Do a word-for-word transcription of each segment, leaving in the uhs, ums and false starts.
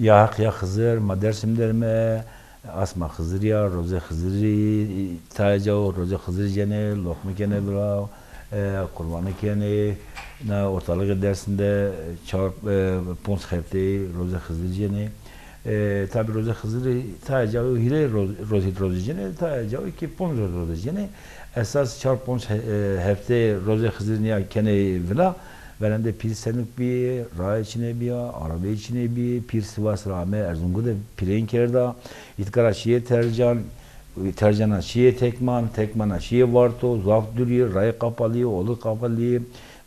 Ya Heq ya Xizir, ma Dersim der me, asma Xizir ya, rozê Xizirî tayê cawo, rozê Xizir cenê, loqmi kenê vira, e, qurbanî kenê. Na ortalığı Dersim de çar, e, ponc hefteyî rozê Xizir cenê. E, tabi rozê Xizirî tayê cawo hîrê roz, rozî, rozî cenê, tayê cawo ki ponc roz rozî cenê. Esas çar ponc he, e, hefteyî rozê Xizir nîya kenê vila. Verende pîr senik bî, raye çinê bîya, arabeyî çinê bî, pîr Sivas ra ame, Erzungu de pîrên kerda, îtkara şîyê Tercan, Tercana şîyê Tekman, Tekmana şîyê Varto, zaf dûrî, raye qapalî, olî qapalî,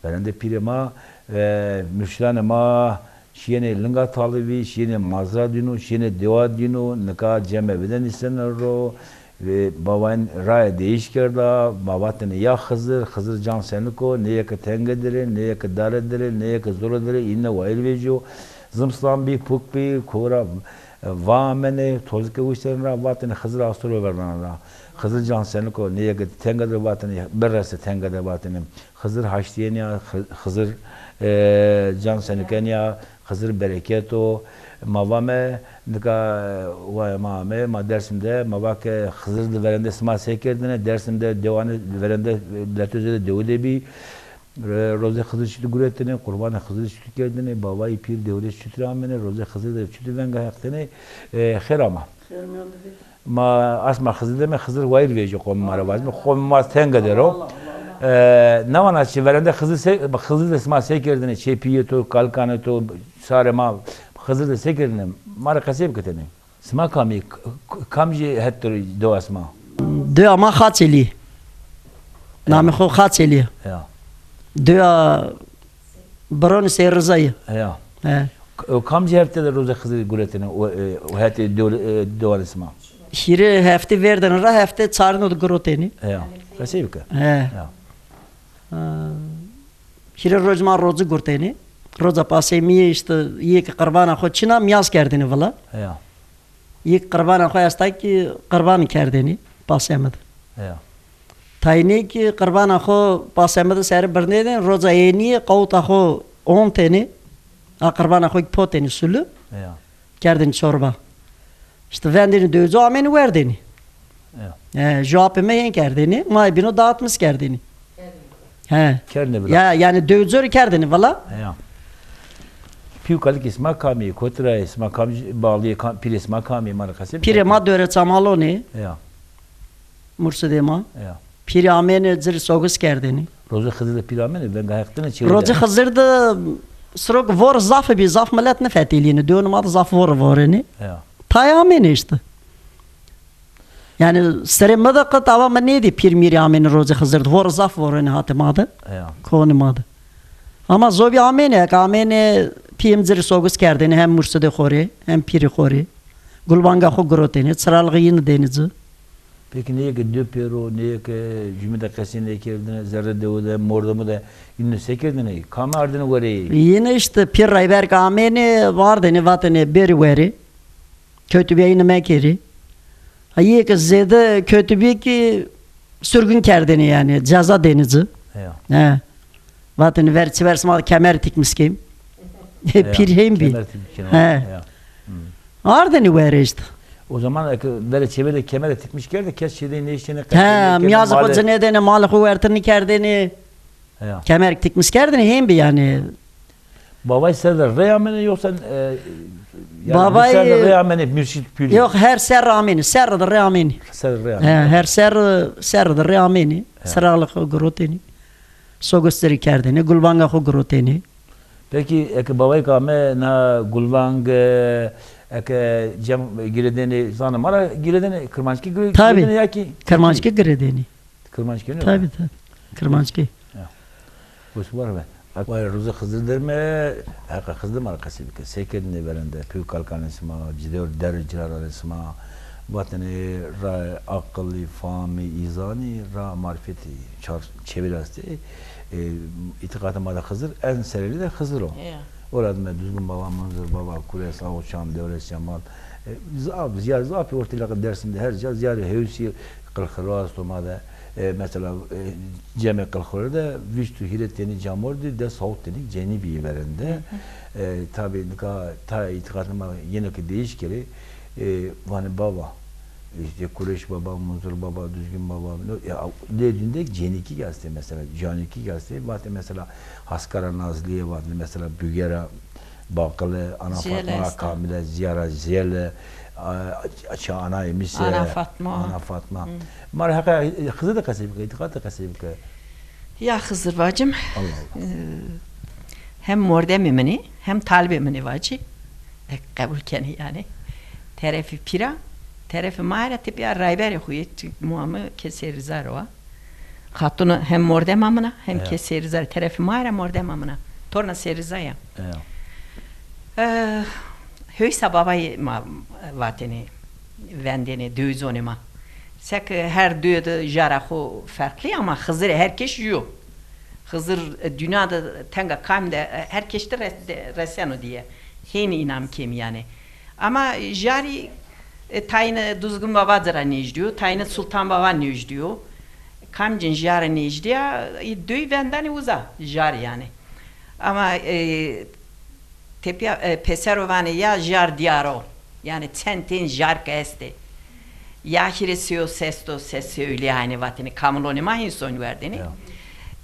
verende pîrê ma, e, murşidanê ma şîyênê linga talibî, şîyênê mazra dîno, şîyênê dewa dîno, nika cem evî de nîsêne ro, Ve babayên raye değiş kerda, ma vatêne ya Xizir, Xizir can senik o, nê yê ke tenge dir ê, nê yê ke dare dir ê, nê yê ke zore dir ê, îne wayîr vecîyo. Zimstan bî, puk bî, kora va amenê, tozike wiştêne ra, vatêne Xizir astoro verdana ra. Xizir can senik o, nê yê ke tenge dir vatêne, birese tenge dir vatêne. Xizir haştîyenî ya, Xi-, Xizir, e, can senikênî ya, Xizir bereket o. Ma vame, nika, e, wayê ma ame, ma Dersim de, ma va ke Xizir de verende sima se kerdêne, Dersim de dewanê verende, e, Letozê de dewi de bî. E, rozê Xizir çitur guretêne, qurbanê Xizir çitur kerdêne, babayî pîr dewrê çitur amenê, rozê Xizir de çitur venga heqtêne, e, xêr ama. Xêr mîyan de bî. Ma asma Xizir de me, Xizir wayîr vejî qomê ma ra vazme. Qomê ma tenge der o. E, na wana çi verende Xizir se, Xizir de sima se kerdêne, çê pîyê to, kalkanê to, sarê ma Xizir de se kerdêne? Ma rê qesey biketêne. Sima kamî, k-, k-, kamcî het dir dewa sima? Dewa ma Xaçelî. Ya. Namê xo Xaçelî. Ya. Dewa Bironî Sey Rizayî. Ya. He. K-, o kamcî hefte de rozê Xizirî guretêne o, e, o hetê dew-, e, dewanê sima? Hîrê hefte verdêne ra, hefte çarino de girotêne. Ya. Qesey bike. He. Ya. E, hîrê roc ma roci gurtêne. Roca pasemîye îşte yê ke qirbana xo çin a mîyaz kerdêne vila. Ya. Yê ke qirbana xo esta kî qirbanî kerdêne pasemî de. Ya. Tayê nê kî qirbana xo pasemî de serî birnêne, roca hênîye qawita xo ontêne, a qirbana xo kî potêne sulu, ya, kerdêne çorba. Îşte vendêne dewco amêne werdêne. Ya. E, ju apê mi hên kerdêne, ma ê bîno dağıtmış kerdêne. He. Kerdêne vila. Ya, yanî dewco rê kerdêne vila. Ya. Pî û kalikê sima kamî, kotî ra yê, sima kamcî bağlî yê, kam, pîrê sima kamî, ma rê qesey bike. Pîrê ma Döre Çamalonî. Ya. Mursidê ma. Ya. Pîrê amêne ci rê sogis kerdêne. Rozê Xizir de pîr amêne, venga heqtêne çê de. Rozê Xizir de sirok vor zaf bî, zaf milet nifetelîne. Dewanê ma de zaf vor vorêne. Ya. Tayê amêne îşte. Yanî serê mi de qet awa mi nêdî pîr mîrî amêne rozê Xizir de. Vor zaf vorêne hatê ma de. Ya. Konê ma de. Ama zobî amêne, eke amêne pîyê mi ci rê sogis kerdêne, hem mursidê xo rê, hem pîrê xo rê. Gulbanga xo girotêne, çiralixê yîne dêne ci. Peki nê yê ke dê pêro, nê yê ke cumî de qesey nêkerdêne, zerrê dewe de, mordemû de, yîne se kerdêne? Kame ardêne werê yê? Yîne îşte pîr rayber ke amêne, vardêne, vatêne bêrê werê. Kewtibîya yîne mekerê. Ha, yê ke zêde kewtibî kî surgun kerdêne yanî, ceza dêne ci. Ya. He. Vatêne ver çêver sima de kemer tikmiş kêm. Ya, pîr hên bî. Kemer tikmiş kêm. He. Ya. Hı. Ardêne werê îşte. O zaman eke verê çêver de kemer tikmiş kerdê, kes çê de nêştêne, qesey nêkerdêne. He, mîyazê xo ci nêdêne, malê xo wertir nêkerdêne. Ya. Kemer tikmiş kerdêne, hên bî yanî. Babay ser de rey amêne yoksa, e, yanî babay ser de rey amêne, murşîd pîrî? Yok, her ser amêne, ser de rey amêne. Ser de rey amêne. He, her ser, ser de rey amêne. He. Çiralixê xo girotêne. Sogis ci rê kerdêne, gulbanga xo girotêne. Peki, eke babayêk ame na gulvang, e, eke cem girêdêne, zanê ma ra girêdêne, kirmanckî gire-, girêdêne ya kî? Tabi, kirmanckî girêdêne. Kirmanckî nê? Tabi, tabi. Kirmanckî. Ya. Wes war be. Wayê rozê Xizir der me, heqa Xizir ma ra qesey bike. Se kerdêne verende, pî û kalkanê sima, ci dewr der ciraranê sima, vatêne ra aqilî, famî, îzanî, ra marifetî, çar çêverî estê. E, îtîqatê ma de Xizir, en sererî de Xizir o. Ya. Ora de me Duzgun Baba, Munzur Baba, Kures, Aw Çam, Dewres Cemal. E, zaf, zîyar zafî ortê îlaqê Dersim de her ca zîyarê hewsî, qirxiro esto ma de. E, mesela, e, cemê Qilxure de vîst û hîrê tenî camordî, des hawt tenî cenî bîyî verên de. E, tabî nika ta îtîqatê ma yeno ke değiş kerê, e, vanê baba, işte Kureş Baba, Munzur Baba, Düzgün Baba, no, ya, lê dîn de cenîkî estê mesela, canîkî estê. Vatê mesela Haskara Nazlîye, vatê mesela Bugera, Baqile, Ana Fatma, Kamile, Ziyara Ziyele, a, a, ça Ana Emise, Ana Fatma. Ana Fatma. Ma ra heqa, e, Xizir de qesey bike, îtîqat de qesey bike. Ya Xizir vacim, Allah Allah. E, hem mordemê min ê, hem talibê min ê vacî. E, qebul kenê yanî. Terefê pîra, terefê ma ra tepîya rayberê xo yê, çi mua mi Kesê Riza ro wa. Xatun hem mordema min a, hem Kesê Riza, terefê ma ra mordema min a. Torna Sê Riza ya. E, Hewîsa Babayî ma vatêne, vendêne, dewizonê ma. Seke her dewe de jara xo ferqlî ama Xizirê her keş yo. Xizir, e, dîna de tenga kam de, e, her keş de res-, de reseno diye. Hênî înam kêmî yanî. Ama jarî, e, tayîne Duzgin Baba ci ra nêjdî yo, tayîne Sultan Baba nêjdî yo. Kamcîn jara nêjdî ya, e, dewî vendanê uza jarî yanî. Ama, e, tepîya, e, pêsero vanê ya jar dîyar o. Yanî çend tên jar ke estê. Ya hîrê sey û ses o, ses sey û lî aynî vatêne, kamilonê ma hîn soyn werdêne. Ya.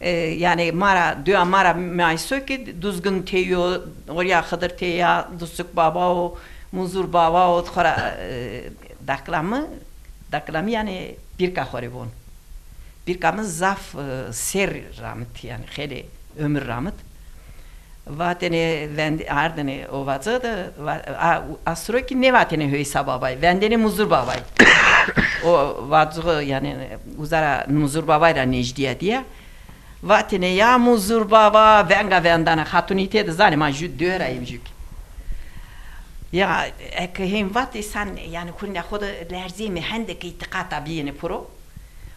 E, yanî ma ra, dewa ma ra ma îso ke Duzgin tey o, orîya Xidir tey ya, Dusuk Baba o, Munzur Baba o, xora, e, dakila mi, dakila mi yanî bîrka xo rê von. Bîrka mi zaf, e, sêr ramit, yanî xeylê ömür ramit. Vatêne vend-, ardêne o vacix de, va-, a, a siro kî nêvatêne Hewîsa Babay, vendêne Muzur Babay. O vacix, yanî, uza ra Muzur Babay ra nêjdîya dîye. Vatêne ya Muzur Baba, venga vendane, xatun îtê de zanê ma jû dewe ra yêm jû kî. Ya, eke hên vat, însan, yanî, kurîna xo de lerzîyê mi, hendê ke îtîqata bîyêne piro.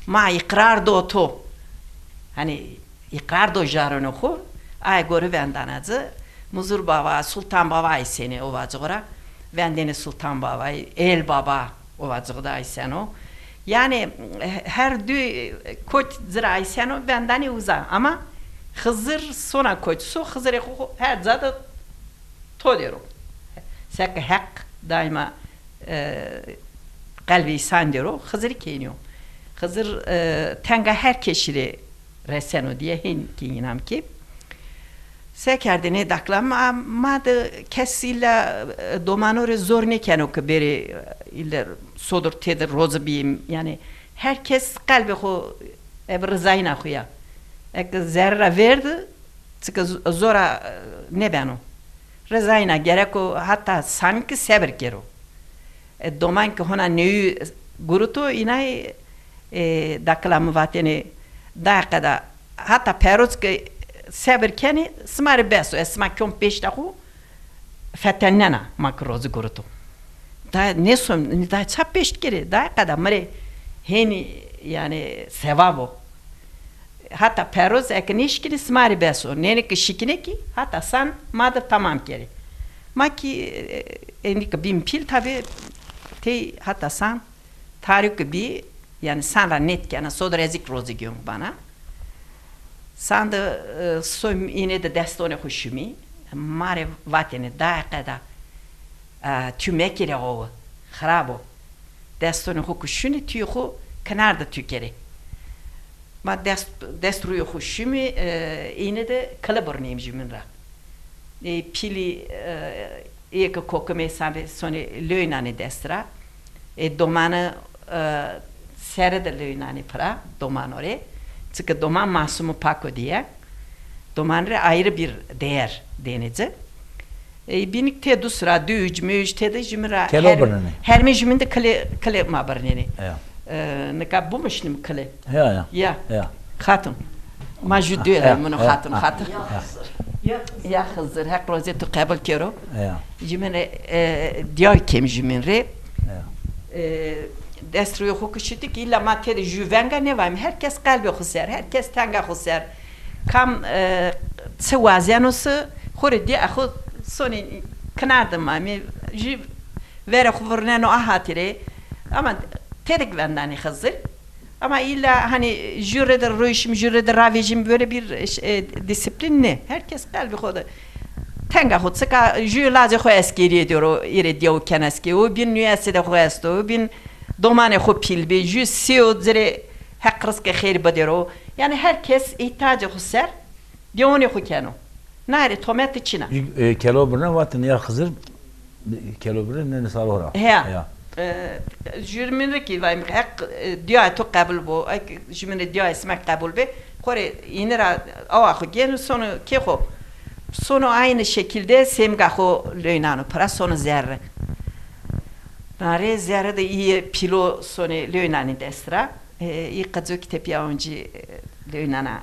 Ma îqrar do to. Hanî, îqrar do jarunê xo, aye gorî vendana ci. Muzur Baba, Sultan Baba aysêne o vacixo ra. Vendêne Sultan Babay, El Baba o vacixo de ayseno. Yanî, her du koç ci ra ayseno, vendanê uza. Ama Xizir sona koç so, Xizirê xo, xo her ca de to der o. Seke Heq daîma, e, qelbê îsan der o, Xizirî kênî yo. Xizir, e, tenga her keşî rê reseno diye hên kî înam kê. Se kerdêne dakla ma, ma de kes îlla, e, domano rê zor nêkeno ke bêrê, e, îlle sodir têde rozi bîyê. Yanî her kes qelbê xo ebe rizayîna xo ya. Eke zerre ra vêrdi, çike z-, zora, e, nêbeno. Rizayîna gereko hata sanî kî sebir kero. E, doman ke hona newî guruto, înay, e, dakila mi vatêne, dayê qeda, hata peroz ke sebir kenê, sima rê bes o, ez sima kîyon pêşta xo fetennena, ma ke rozi guruto. Da nêsom, da ça pêşt kerê, dayê qeda mi rê hênî, yanî, sewab o. Hata peroz eke nêşikînê sima rê bes o. Nênê ke şikînê kî hata san ma de tamam kerê. Ma kî, e, êndî ke bîm pîl tabî tey hata san tarî ke bî, yanî san ra nêt kena, sodir ez kî rozi gîyon bana. San de, e, soym înê de destonê xo şimî. Ma rê vatêne dayê qeda, e, tû mekirê owe, xirab o. Destonê xo ke şunê, tûyê xo kinar de tû kerê. Ma dest, dest rûyê xo şimî, e, înê de kili birnêm jûmîn ra. E, pîlî, e, ê ke kokimê hesabê sonê lew nanê dest ra. E, domane, e, sere de lew nanê pira, domano rê. Çike doman masum û pak o diye. Doman rê ayrı bir değer dêne ci. E, bînî ke tê dust ra, duj, muj, têde jûmîn ra. Kelo her-, birnenê. Hermê jûmîn de kile, kile ma birnenê. Ya. E, nika bimişnim kile. Ya, ya. Ya. Ya. Xatun. Ma jû dû ra, ya, mino ya, xatun, ya, xatun. Ya. Ya Xizir, Heq rozê tu qebul kero. Ya. Jûmîn rê, e, dîya kêm jûmîn rê. Ya. E, dest rûyê xo ke şitî kî îlla ma têde jû venga nêvayîm. Her kes qelbê xo ser, her kes tenga xo ser. Kam, e, çi wazeno se, xo rê dî, e, xo sonê kinar de ma, mi jû verê xo vurneno a hatîrê. Ama têde kî vendanê Xizir. Ama illa hani jü rê de rojim, jü rê de ravejim böyle bir e, disiplin ne. Herkes qelbî xo de tenga xo çika, jü lazê xo eskerîye dero, îrê diyaw ken eske, o bin üniversitede xo esto, o bin domanê xo pîl bê, jü sêyo ci rê Heq rizqê xêr bidero. Yani herkes îhtiyacê xo ser dewanê xo keno. Naye rê tometi çin a. E, kelo birne vatin ya Xizir, kelo birne ne salo ra. Heya. Ya. E, jü min rê kî vayim Heq e, diyayê to qebul bo. Ek jü min rê diyayê sima qebul bê. Xo rê îni ra awa xo gêno sono kê xo. Sono aynı şekilde semga xo leynano pira sono zerre. Nare zerre de îyê pîlo sonê leynanî dest ra. E, î qeco kî tepîya oncî e, lewnana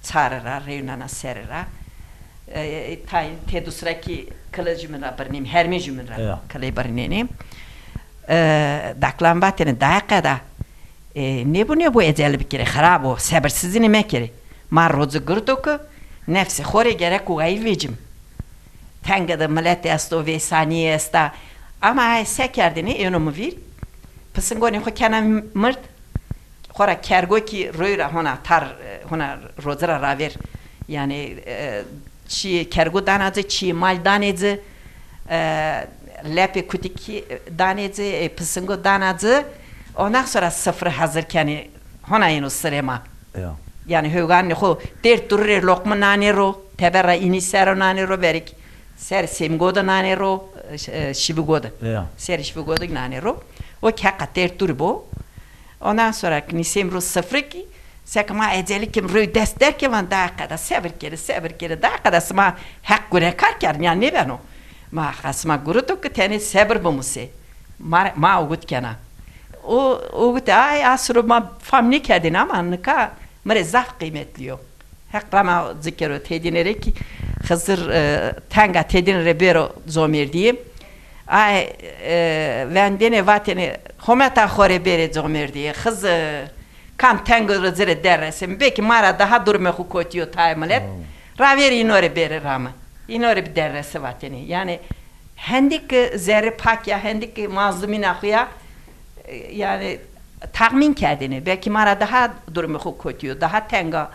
çarî ra, rewnana serî ra. E, tayîn têdus ra kî kilê jü min ra birnîm, hermê jü min ra Ya. kilê birnênîm. E, daklan vatêne daya qeda. E, nêbo nêbo ecele bikerê, xirab o, sebirsizînî mekerê. Ma roci girdo ki nefsê xo rê gerek wayîr vecim. Tenge de milet esto, vêsanîye esta. Ama ay se kerdêne êno mi vîr. Pisingonê xo kena mird. Xora kergo kî roy ra hona tar, e, hona roci ra ravêr. Yani e, çîyê kergo dana ci, çîyê mal danê ci, e, lepê kutikî danê ci, e, pisingo dana ci. Ondan sonra sifre hazir kenê, hona yeno sirê ma. Ya. Yani hewganê xo dêr durî rê loqmi nanê ro, teber ra înî sero nanê ro, verîk ser semgo de nanê ro, e, şivigo de. Ya. Ser şivigo de nanê ro. O kî heqa dêr durî bo. Ondan sonra ki nîsêm ro sifre kî, seke ma ecele kim roy dest derkê van daha qeda sebir kerê, sebir kerê, daha qeda sima Heq gunekar kerdin ya nêbeno. Ma heqa sima gurito ki tenê sebir bimusê. Ma, ma owit kena. O, owit ay asiro ma fam nêkerdêne ama nika mi rê zaf qîmetlî yo. Heq rama ci kero têdîne rê kî Xizir e, tenga têdîne rê bêro comêrdîye. Ay e, vendêne vatêne hometa xo rê bêrê comêrdîye. Xizir kam tengo ro ci rê derresê. Belkî ma ra daha durumê xo kotî yo tayê milet. Ravêrê îno rê bêrê rame. Îno rê biderresê vatêne. Yani hendî ki zerrê pak ya, hendî ki mazlumîna xo ya, e, yani taxmîn kerdêne. Belkî ma ra daha durumê xo kotî yo, daha teng a.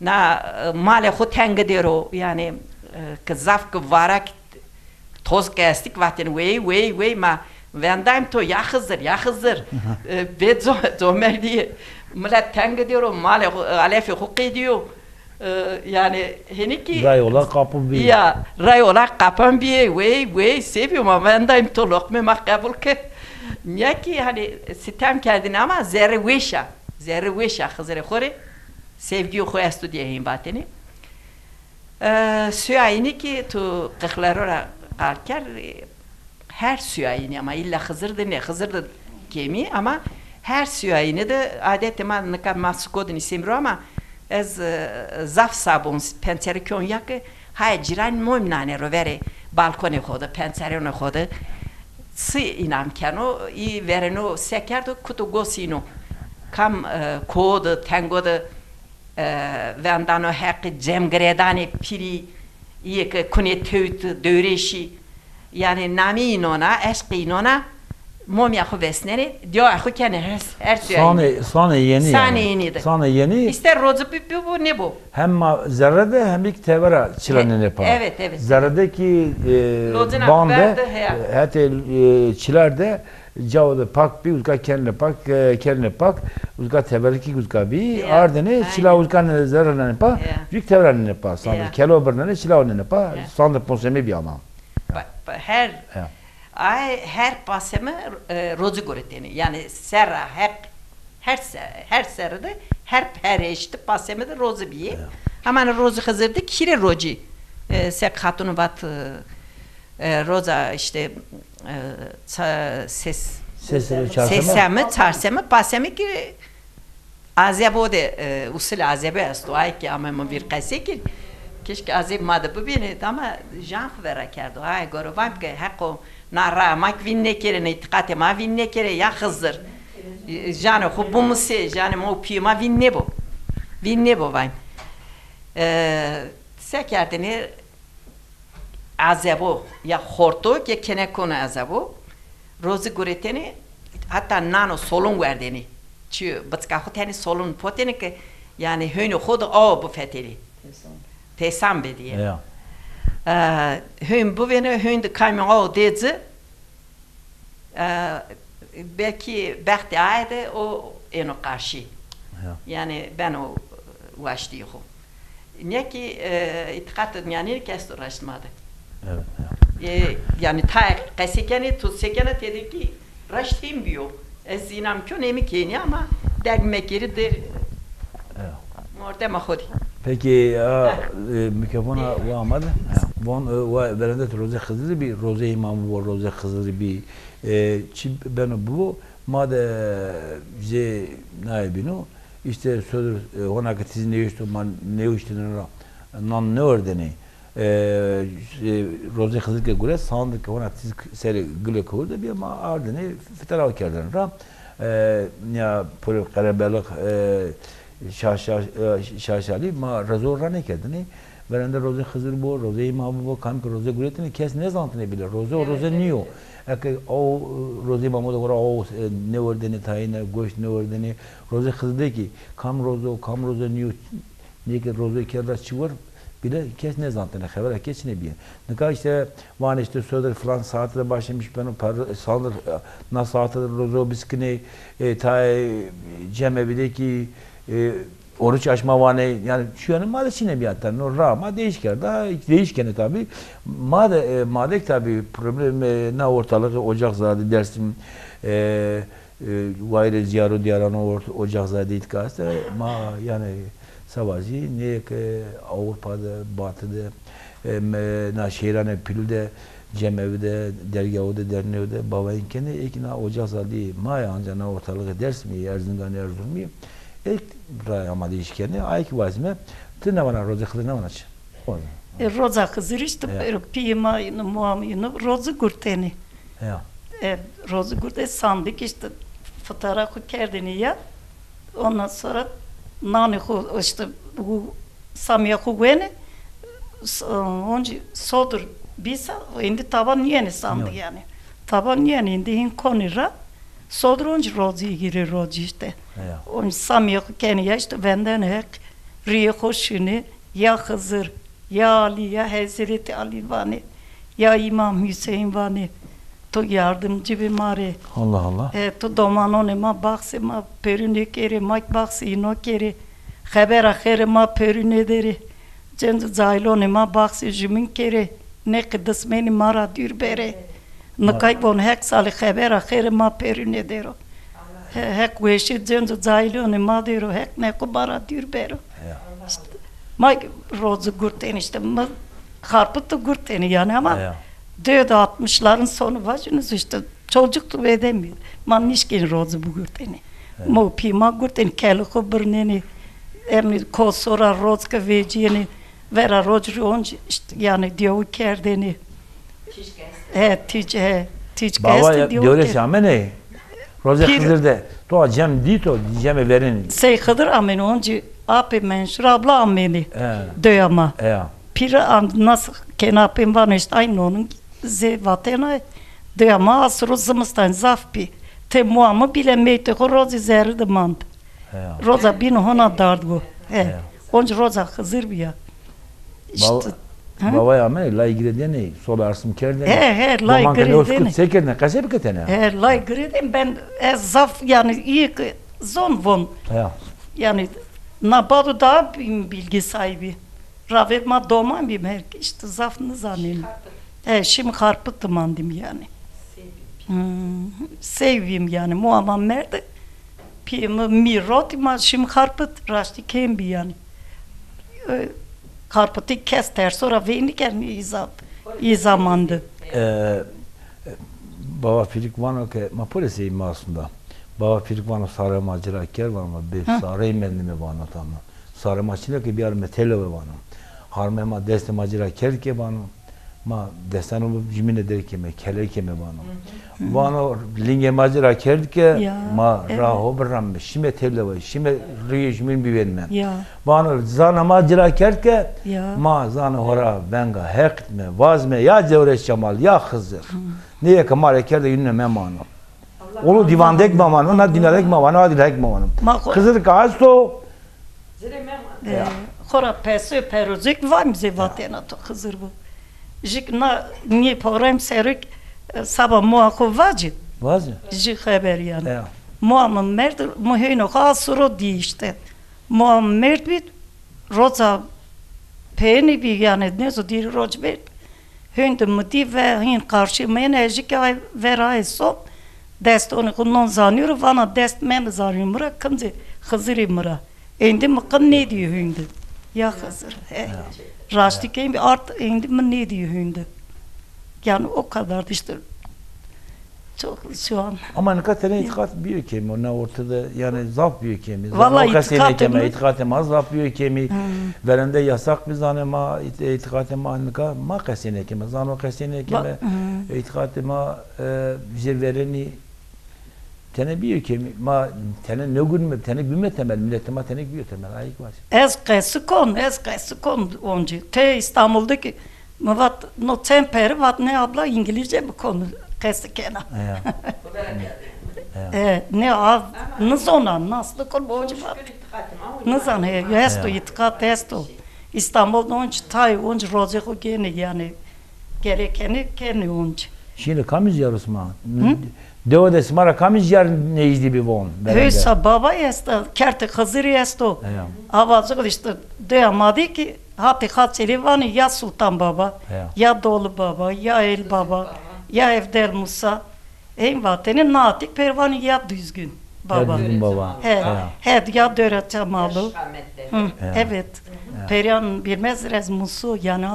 Na e, malê xo tenge dêro, yani e, ki zaf ki varak toz ki estîk vatêne wey, wey, wey ma vendayim to ya Xizir, ya Xizir. E, bê co-, comerdîye. Milet tenge dêro, malê xo, alefê xo qedîyo. E, yani henî kî ray ola qapin bî. Ya, ray ola qapin bî, wey, wey, sebî ma vendayim to loqmê ma qebul ke. Nîya kî hani sitem kerdêne ama zerrê weş a. Zerrê weş a Xizirê xo rê. Sevgîyo xo esto diye hên vatêne. E, suya înî kî tu qixlero ra qal kerd, e, her suya înî ama îlla Xizir de nê, Xizir de kêmî ama her suya înî de adetê ma nika ma siko de nîsêm ro ama ez, e, zaf sabon pençere kyon ya ki haye cîran mom nanê ro verê balkonê xo de, pençeronê xo de. Çi înam keno, î verêno se kerdo, kuto gos îno. Kam, e, koo de, tengo de, e, vendano heqî cem girêdanê pîrî, îyê ke kunê tewt dewrêşî. Yanî namî înona, eşqî înona, momya xo vesnenê, dîyaya xo kenê her, her suya înî. Sanê, sanê yenî yanî. Sanê yenî de. Sanê yenî. Îster roci bi-, bibo, nêbo. Hem ma zerre de hem kî tevera çila nênê pa. Evet, evet. Zerre de kî, e, ban de, hetê, e, çilar de, cawo de pak bî, uzka kenê pak, e, kenê pak, uzka teverikî uzka bî, ardêne çila uzka nênê, zerre nênê pa, jû kî tevera nênê pa, sandir kelo birnenê, çila nênê pa, sandir ponsemê bî ama. Her, ay, her paseme, e, roci guretêne. Yanî serra heq, her se-, her serre de, her, her heşti paseme de roci bîye. Ama hani roci Xizir de kîrê roci. E, sek xatun vat, e, e, roza işte, e, ça-, ses-, seseme, çarseme, paseme kî azebo de, e, usul azebe esto. Ay kî ame mi vîr qesey kir. Keşke azeb ma de bibîne, ama jan xo vera kerdo. Ay goro vam ke heqo na ra ma kî vîn nêkerê, na îtîqatê ma vîn nêkerê, ya Xizir. E, janê xo bimusê, janê ma û pîyê ma vîn nêbo. Vîn nêbo vayim. E, se kerdêne azebo, ya xorto, ya kenekon azebo. Rozi guretêne, heta nano solon werdêne. Çi biçika xo tenê solun potêne ke, yanî, hênê xo de awa bifetelî. Têsan bêdî. Ya. E, hên bivêne, hên de kamyon awa dê ci, e, belkî bextê aye de o êno qarşî. Ya. Yanî, beno waştîyê xo. Nîya kî, e, îtîqat de nîyanênî kî esto raşt ma de. Evet, evet. E, yanî tayê qesey kenê, to se kena têde kî raşt hên bîyo. Ez înam kon ê mi kênî ama derg mekerî dir. Evet. Mordema xo dî. Peki, a, e, mikrofona wa amade? Ha. Von, e, wa verende tu Rozê Xizirî bî, Rozê Îmamî bo, Rozê Xizirî bî. E, çi beno bibo, ma de zê naye bîno. Îşte sodir, e, hona ke tîz nêwişto, ma nêwiştîne ra nan nêwerdenê. E, e, Rozê Xizir ke guret, sandik ke hona tîz k-, serê gile kewir de bîya ma ardinê fitera kerdene ra. E, ya pure qerebelix, e, şa-, şa-, e, şaşalî ma rezo ra nêkerdinê. Verende Rozê Xizir bo, Rozê Îmamî bo, kam ke roze guretêne kes nêzantinê bîle. Roze o roze nîyo. Eke o, e, Rozê Îmamî de xora o, e, nêwerdenê tayîne, goşt nêwerdenê. Rozê Xizir de kî kam roze o, kam roze nîyo, nê ke roze kerda çi wer bîle kes nêzantinê, xebera kes çinê bîye. Nika îşte vanê îşte sodir filan saate de başlamış beno, per-, sandir, e, na saate de roze o biskinê, e, tayê cemevî de kî, e, oruç açma vanê, yanî çîyêne ma de çinê bîya, ta no ra ma değiş kerda, değiş kenê tabî. Ma de, e, ma de tabî problem, e, na ortalığı Ocakzade, Dersim, e, e, wayirê ziyaro diyaran ort-, Ocakzade îtka este. Ma yanî seba zî nê ke Avrupa de, Batı de, e, me-, na şehranê pîl de, cemevî de, dergahû de, derneğû de bavayîn kenê, ê kî na Ocakzade ma ya, anca na ortalığı Dersimî, Erzinganî, Erzurumî, ê kî ra amadeyîş kenê, ay kî wazîme, ti nêvana Rozê Xizir nêvana çi? E, Roza Xizir îşte, ya, pîyê ma îno, moa ma îno, roze gurtêne. Ya. E, roze gurtê sandik îşte fitara xo kerdêne ya. Ondan sonra nanê xo îşte, bu samîya xo wenê, s-, oncî sodir bîsa, êndî taba nîyenê sandik yanî. Taba nîyenê, êndî hîn konî ra, sodir oncî rozî girê rozî îşte. Ya. Oncî samîya xo kenê ya îşte vendenê Heq, rîyê xo şinê, ya Xizir, ya Alî, ya Hezretî Alî vanê, ya Îmam Huseyîn vanê. To yardimcî bî ma rê. Allah Allah. E, to domanonê ma, baxsê ma pêrû nêkerê, ma kî baxsê îno kerê. Xebera xêrê ma pêrû nêderê. Cênc û cayilonê ma baxsê jumîn kerê. Nê qidismenî ma ra dûr berê. Nika kî von Heq salê xebera xêrê ma pêrû nêdero. He-, Heq weşê cênc û cayilonê ma dero, Heq nê xo ma ra dûr bero. Ya. Îşte, ma roze gurtêne îşte, mi Xarpit de gurtêne yanî ama, ya, död altmışların sonu vajîno îşte, çocuktu vedemî. Ma nişkên roze bigurtêne. Ya. Ma û pî ma gurtêne, kelê xo birnêne, emnî kosora roz ke vecîyêne, vera roz rî onc îşte, yanî diyawî kerdêne. He, tîc, he, tîc ke estê dîyo. Baba ya, diyore şamene. Rozê Xizir de. To cem dî to, cemê verên. Sey Xizir amêne, oncî apê Menşur abla amêne. He. Döya ma. He. Pîr am-, nas kena pên vano îşte ay nonun zê vatena. Döya ma asro zimistan zaf bî. Tê moa mi bîle meytê xo rozê zerrî de mand. He. Roza bîn hona dard go. He. He. Onc roza Xizir bîya. Îşte, ha? Bawaya me lay girêdêne, sola arsim kerdêne. He, he, lay girêdêne. Doman ke nêoskut se kerdêne, qesey biketêne. He, lay girêdêne, ben ez zaf, yanî, îyê ke zon von. He. Yanî, na bado daha bîm bilgi sahibi. Ravê ma doman bîm, her îşte zaf nizanîm. He, şîm Xarpit de mandîm yanî. Hmm, sey vîm yanî, moa ma merde. Pîyê mi mî rotî ma şîm Xarpit, raştî kêm bî yanî. E, Xarpitî kes terso ra veyni kerdî îza, îza mandi. E, e, Bava Fîlik vano ke ma pure sey masum da. Bava Fîlik vano sarê ma ci ra kerd vano, ma bê sarey mendîme vano tamam. Sarê ma çine ke biyarime têlewe vano. Harmê ma destê ma ci ra kerd ke vano. Ma destanê xo jumîne derg keme, keler keme vano. Vano lingê ma ci ra kerd ke ma ra ho biramime, şîme têlewe, şîme rîyê jumîn bivênime. Vano zana ma ci ra kerd ke ma zanê ho ra venga Heq dime, vazime ya Cewres Cemal, ya Xizir. Nê ke ma rê kerde yunine memano. Olo dîvandek ma vano, na dînarek ma vano, a dînarek ma vano. Ma xo- Xizir ka esto. E, xora peso perozek vay mi zê vatena to Xizir bo. Jik na nî porem serek, e, saba moa xo vaci. Vaci. Ji xeber yanî. E. Moa mi merd, mi heyno xo a suro dî îşte. Moa mi merd bî, roza peyênî bî, yanî nêzo dîrî roc bî. Hûn de mi dî ve hîn qarşî mi êne, ez jî ke ay ver aye so, dest onî xo non zanîyo ro, vana dest meme zanîyo mi ra, kincê Xizirî mi ra. Êndî mi qin nêdîyo hûn de. Ya Xizir, he. Raştî keyî bî art êndî mi nêdîyo hûn de. Yanî o kadar da îşte. Çok şu an. Ama nika tenê îtîqat bîyo kêmî, na ortada yanî zaf bîyo kêmî. Valla îtîqatê mi, îtîqatê ma zaf bîyo kêmî. Verende yasak bî zanê ma, ît-, îtîqatê ma nika ma qesey nêkeme. Zano qesey nêkeme. Îtîqatê ma, e, jê verenî tenê bîyo kêmî. Ma tenê nêgunîme, tenê bîme temel, miletê ma tenê bîyo temel. Ayik var. Ez qesî kon, ez qesî kon oncî. Tê Îstanbul de kî mi vat, no çend peri vat, ne abla, îngilîzce bikon, qesî kena. Ya. E, ne av, nizona, nas nikon, oncî vat. Nizan, he, esto, îtîqat esto. Îstanbul de oncî tay, oncî rozê xo gênê, yanî, gerekeni kenê oncî. Şîne kamî zîyaro sima? Dewe de sima ra kamî zîyar nêjdî bî von? Hewsa Baba esta, kertê Xizirî esto. Avazix îşte dewa ma de kî hatê Xaçelî vanê ya Sultan Baba, ya Dolu Baba, ya El Baba, ya Evdel Musa. Ên vatene na hatî pêr vanê ya Düzgün Baba. Ya Düzgün Baba. He, he, ya Döre Çamalu. Hı, evet. Periyan bilmez rez Musu, yanî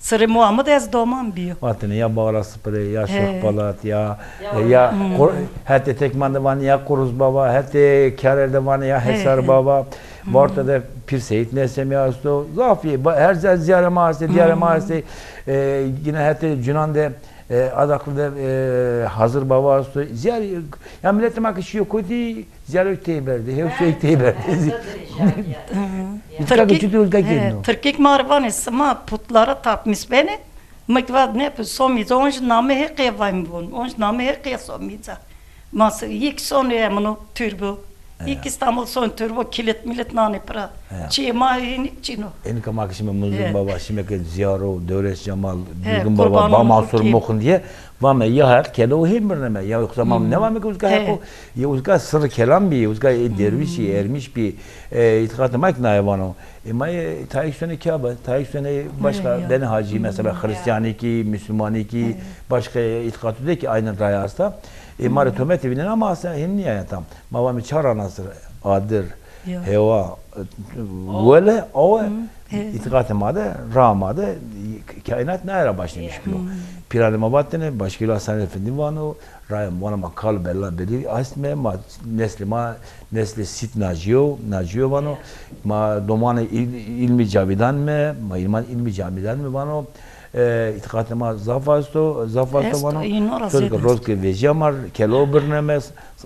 Sirê Muhammed ez doman bîyo. Vatene ya Bağla Sıpırı, ya Şohpalat, ya, ya Kur-, hetê Tekman de vanê ya Kuruz Baba, hetê Kârer de vanê ya Hesar Baba. Varta de Pir Seyit Nesemi esto. Zaf î, ba-, her zer ziyare ma estê, diyare ma estê. E, yine hetê Cunan de, e, Adaklı de, e, Hazır Baba esto. Ziyare, ya miletê ma ke şîyo kotî, ziyarek tey berdê, hewsek tey berdê. Tirkîk, he, Tirkîk ma rê vanê sima putlara takmış benê. Mi kî vat ne pi, somî ca, onc namê Heqîya vay mi von. Onc namê Heqîya somî ca. Ma se, yek sonê emino türbo. Yek Îstanbul son türbo, kilit milit nanê pira. Çiyê ma hênik çin o. Ênika ma ke şime Muzluk Baba, şime ke ziyaro, Dewres Cemal, Durgun Baba, Ba Mansur Muxin diye. Vame ya heq kelew hên birneme. Ya yoksa ma nêvame ke uzka heq o. Ya uzka sirrî kelam bî, uzka, e, derwîş î, ermîş bî, e, îtîqatê ma kî naye vano. E, ma, e, tayê sonê kî abe, tayê sonê başka benê hacî, mesela Xirîstîyanî kî, Musulmanî kî, başka îtîqatû de kî aynı raya esta. E, ma rê tometî vînena ama aslında hên nîyaya tam. Ma vame çar anasir, adir, hewa, e, wele, awe, îtîqatê ma de, raa ma de, kaînat naye ra başlamış bîyo. Pîranê ma vatêne, Başkîla Hasan Efendî vano, raya ma, vano ma kal bela belî estme, ma neslê ma, neslê Sît Nacîyo, Nacîyo vano, ma domanê îl-, îlmî cavîdan me, ma îlman îlmî cavîdan me vano, e, îtîqatê ma zaf esto, zaf esto vano. Çonke roz ke vejîya ma kelew birneme,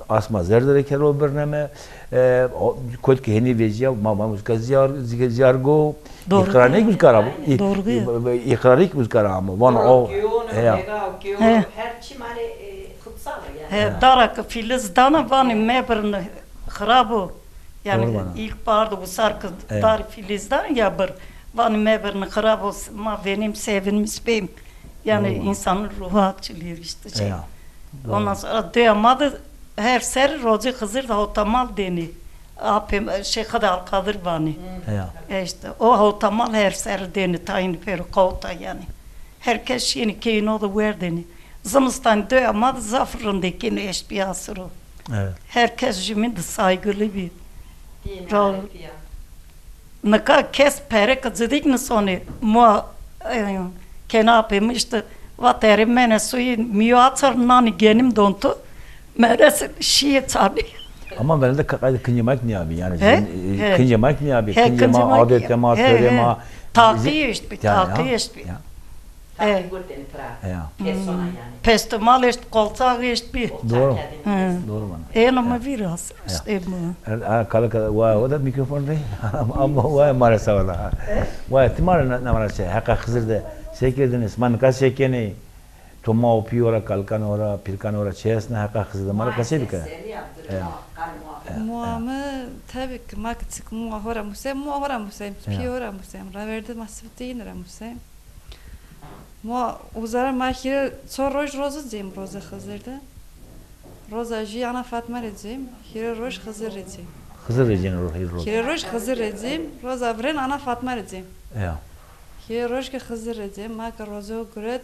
asma zerde rê kelew birneme, e, o, kot ke henî vejîya, ma, ma uzka ziyar, zî-, ziyargo, îqrarnêk uzka ra, î-, îqrarnêk uzka ra amo. Vano o, heya. Her çî ma rê, e, kutsal o yanî. He, dara ke fîliz dana vanê mebirne, xirab o. Yanî îlkbahar de wisar ke darî fîliz dana ya bir. Vanê mebirne, xirab o, ma venîm, sevinmiş bêm. Yanî însanın ruhu açılıyor işte şey. Ondan sonra dewa ma de her ser rozê Xizir de hawtamal dênê. Apê, şey, Xida Alkadir vanê. E işte, o hawtamal her ser dênê, tayîn pêro qawta yanî. Her kes şîyêne keyno de werdêne. Zimistan dewa ma de zaf rindekîn eşt bî asiro. Evet. Her kes jumîn de saygılı bî. Nika kes pere ke cidîk nisonê. Mua, e, kena pê mi işte, vat erê mene suyî, mi yo açar nanî genim don tu. Meres şîye çarnî. Ama verende ka-, qayde kincê ma kî nîyabî yanî. He? Kincê ma kî nîyabî. Kincê ma, adetê ma, torê ma. Taqî eşt bî, taqî eşt bî. Taqî gurtên pira. Persona yanî. Pestûmal eşt, qolçax eşt bî. Doğru. Doğru vana. Êno mi vîr a. Kala kala, wa, o da mikrofon rê. Ama wa ma rê sağ ola. Wa ti ma rê na, na ma rê şey, heqa Xizir de şey kerdiniz, ma nika şey kenê. To ma û pî ora, kalikan ora, pîrkan ora çi hesne, heqa Xizir de ma ra qesey bike. Ya. Ya. Mua mi tabi ki ma ki çik mua hora musem, mua hora musem, pî hora musem. Raverdi ma sifte yine ra musem. Mua uzara ma hîre ço roj rozu cem, roze Xizir de. Roza jî ana Fatma rê cem, hîre roj Xizir rê cem. Xizir rê cem ro-, hîre roz. Hîre roj Xizir rê cem, roza viren ana Fatma rê cem. Ya. Hîre roj ki Xizir rê cem, ma ki roze guret.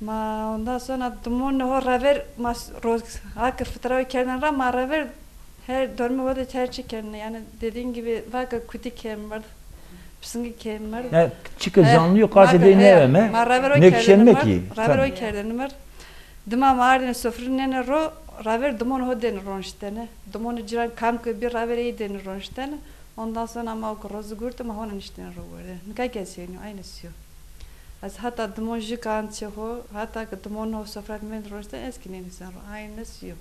Ma ondan sonra dimon ho raver ma s-, roz, ha ki fitra kerdene ra ma raver her dormî ho de her çi kerdene. Yani dediğin gibi va ki kutî kerdene. Pisingî kerdinimir. Ya, çike canlı yok, ma karşı de ne eve me? Ma raver o kerdinimir. Raver o kerdinimir. Dima ma ardine sofrî nêne ro, raver dimon ho dêne roniştene. Dimon cîran kam ke bî raver ey dêne roniştene. Ondan sonra ma o ke rozi gurte, ma hona niştene ro werde. Nika ke sênî, aynı sî yo. Ez hata dimon jî kan çê ho, hata ke dimon ho sofra mend roniştene, ez ki nênîsen ro. Aynı sî yo.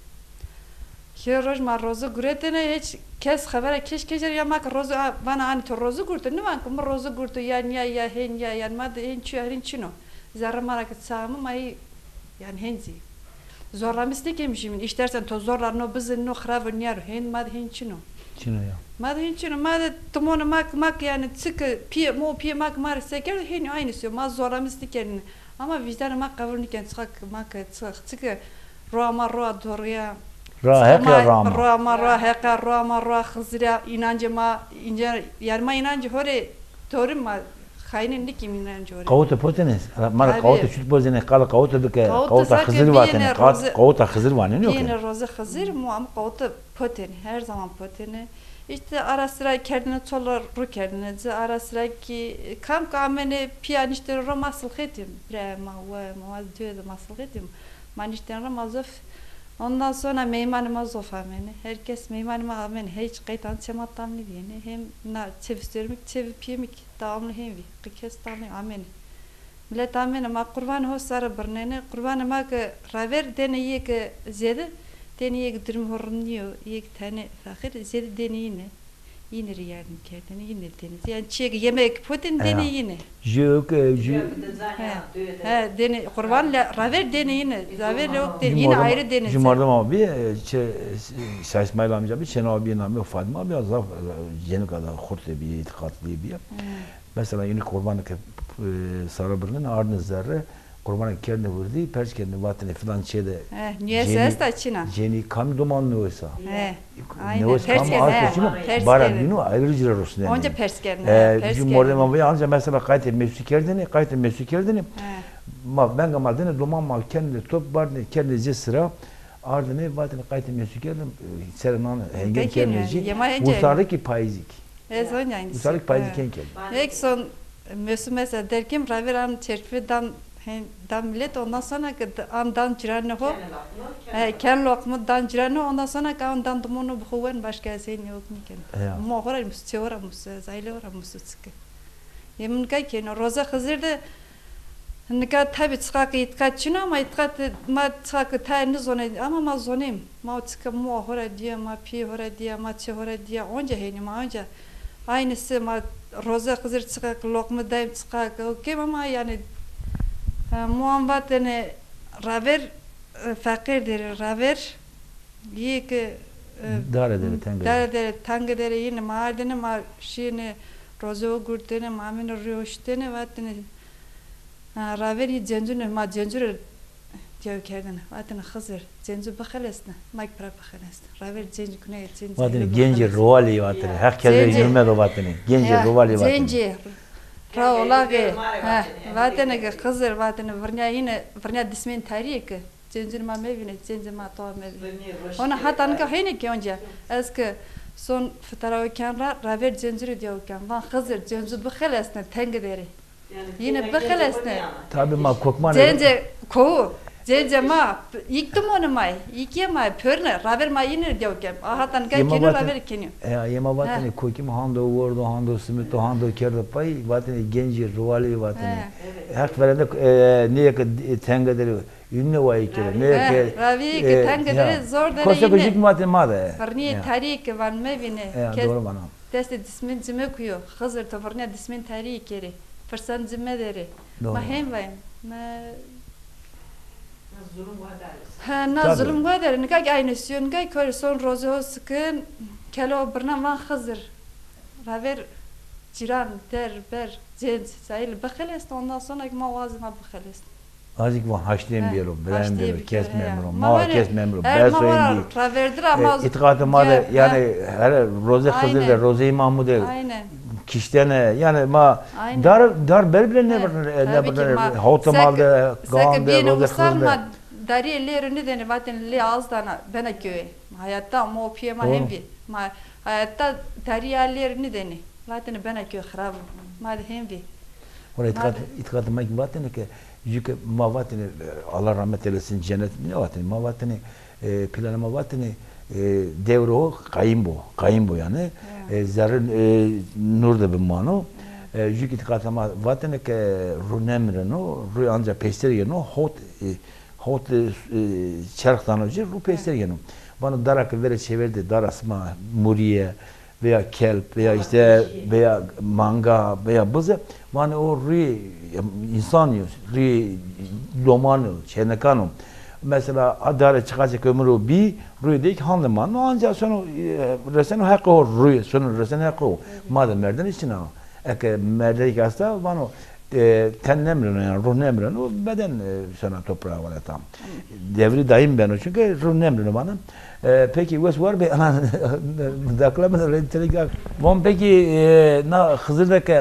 Hîre roj ma roze guretêne, hiç kes xebera keş kecêr ya ma ke roze a-, vana anî to roze gurte, nêvan ke mi roze gurte, ya nîya ya hên ya, yanî ma de hên çîyo, herîn çin o. Zerre ma ra ke ça ame, ma hî, yanî hên zî. Zorla mi stikêm jîmin, istersen to zorla no bizin, no xiravo nîyaro, hên ma de hên çin o. Çin o ya. Ma de hên çin o, ma de timone ma ke, ma ke yanî çike pîyê mo, pîyê ma ke ma rê se kerdo, hên aynı sî yo, ma zorla mi stikêne. Ama vîcdanê ma qebul nîken, çiqa ke ma ke, çiqa, çike roa ma roa dorî ya. Roa Heq ya, roa ma. Roa ma roa Heq ya, roa ma roa Xizir ya, înancê ma, înce, yanî ma înancê ho rê dorî, ma xayînî nîkîm înancê ho rê. Qawite potêne, ma ra qawite çut bozêne, qala qawite bike, qawita Xizir vatêne, qawita Xizir vanêne, yok. Bîyêne roze Xizir, mu ama qawite potêne, her zaman potêne. İşte ara sıra kerdêne, çola ru kerdêne ci, ara sıra ki kam ke amêne pîya niştêne ro ma silxetîm. Bira ma, we ma, ma duyê de ma silxetîm. Ma niştêne ro ma zof. Ondan sonra meymanê ma zof amêne. Herkes meymanê ma amêne. Hiç qeytan çê ma tam nêbîyêne. Hem na çevê sêrmik, çevê pîyêmik. Devamlı hên vî. Qey kes tam nê amêne. Milet amêne, ma qurbanê ho sare birnêne. Qurbanê ma ke raver dêne yê ke zêde, dêne yê ke durumê ho rind nîyo, yê ke tenê feqîr, zêde dêne yîne. Yîne rê yardim kerdêne, yîne rê dêne. Yanî çîyê ke yemek potêne dêne yîne. Jû ke, jû. He, he, dêne qurban le, raver dêne yîne. Raver le ok dêne, yîne ayrı dêne. Jû mordem abi, e, çe, Şah İsmail amca bi, çêna abi namê Fatma abi, zaf, e, cenika da xurte bi, îtîqatlî bi. He. Mesela, yine qurbanê ke, e, sare birnêne, ardêne zerre, qurbanê kerdêne wirdî, pers kerdêne, vatêne filan çê de. Eh, niyesi esta çina. Cenî kamî doman nêwesa. He. Aynen. Nêwes kam arto çino, bara bîno, ayrı cire rusnêne. Onca pers kerdêne. E, he, pers kerdêne. Mordem ama anca mesela qaytê mesû kerdêne, qaytê mesû kerdêne. He. Ma venga ma dêne, doman ma kerdêne top, bardêne kerdêne cê sira, ardêne vatêne qaytê mesû kerdêne, e, serê nan hengên kerdêne cê. Usarikî payîzî kî. Ez onca aynı. Usarikî payîzî kên kerdêne. Ek son mesû mesela derkim raver an çerçive dan, hen, dan milet, ondan sonra ke d-, an dan cîranê ho. He, ken loqmu dan cîranê ho, ondan sonra ke an dan dimono bi xo wen başka ez hên yok nîken. Ya. Mo xora musu, çê ora musu, ez aile ora musu çike. Yê mi nika kêno, roza Xizir de nika tabî çiqa ke îtîqat çin o, ama îtîqat ma çiqa ke tayê nizonê, ama ma zonêm. Ma o çike mua ho ra dîya, ma pîyê ho ra dîya, ma çê ho ra dîya, onca hênî ma onca. Aynısı ma roza Xizir çiqa ke loqme dayêm, çiqa ke o kêm, ama yanî, e, muan vatêne raver, e, feqîr derê raver. Yê ke, e, dare dere, tenge dere. Dare dere, tenge dere yîne ma ardêne, ma şîyêne roze o gurtêne, ma amêne rûyê o şitêne, vatêne, ha, raver yê cencûne, ma cencû rê dîyaw kerdêne. Vatêne Xizir, cencû bixelesne, ma kî pira bixelesne. Raver cencû kune, cencû bixelesne. Vatêne gencê riwalî vatêne. Heq kerde yurme do vatêne. Gencê riwalî vatêne. Cencê ra olaxê, ha, vatêne ke Xizir, vatêne virnîya yîne, virnîya dismên tarî yê ke. Cencûnê ma mevîne, cencê ma toa mevîne. Ona hata nika hênî ke onca. Ez ke son fitara o ken ra, raver cencû rê dîyaw ken. Van Xizir, cencû bixelesne, tenge derê. Yîne bixelesne. Tabî ma kokmanê. Cencê kowu, cencê ma, yîk dimonê ma yê, yîkê ma yê, pörne, raver ma yîne rê dîyaw ken. A hata nika kenî, raver kenî. E, yê ma vatêne kokî mi hando wordo, hando simito, hando kerdo pay, vatêne gencê riwalî vatêne. Heq verende, e, nêyê ke tenge derê. Yine wayî kere. Nê ke, ravî ke, e, tenge derê, zor derê. Kosek o jî ki ma de, ma de. Virnîyê tarî ke van mevîne. Kes destê dismên cime kuyo. Xizir to virnîya dismên tarî kerê. Firsan cime derê. Ma hên vayîn. Ne. Zulüm wa der. Ha, na Tabii. Zulüm wa der. Nika ki aynı siyo, nika ki kore son roze ho sıkın, kelo birna van Xızır. Raver ciran, der, ber, cenc, sahil bixelest, ondan sonra ki ma wazima bixelest. Azik van haştên biyero, bilen biyero, kes memro, ma kes memro, bes o endî. Raverdir ama e, itiqatı ma de, yani, her roze Xızır de, roze İmamu de, kiştene, yani, ma dar, dar ber bile ne bir, ne bir, hawte mal de, gan de, roze Xızır de. Ma darî lêrî nideni, vatin lê az dana, bena köye. Hayatta ma o piye ma hem vi. Ma hayatta darî ya lêrî nideni. Vatene bena kö xirab o. Ma de hem vî. Wala îtiqat, îtiqatê ma ki vatene ke, jü ke ma vatene, e, Allah rahmet eylesin, cennet ne vatene. Ma vatene, e, planê ma vatene, e, dewrê ho qayîm bo, qayîm bo yani. E, zerrê, e, nur de bimano. E, jü ki îtiqatê ma vatene ke ru nemreno, ru anca peyser yeno, hot, e, hot, e, çerx dano ci, ru peyser yeno. Vano dara ke verê çêver de, dara sima murîye, veya kelp, veya işte, veya manga, veya bize, vanê o rûyê însan yo, rûyê doman yo, çênekan o. Mesela, a dare çiqaçê ke ömür o bî, rûyê de ki hande mano, anca sono, e, reseno heqê ho, rûyê sono reseno heqê ho. Ma de merdene çin a. Eke merdene ki esta, vano, e, ten nemreno, yani ruh nemreno, beden, e, sona toprağa wale tam. Devri daim beno çünkü ruh nemreno bana. E, peki wes war be ana dakla mı rentele gak. Von peki, e, na Xızır da ke,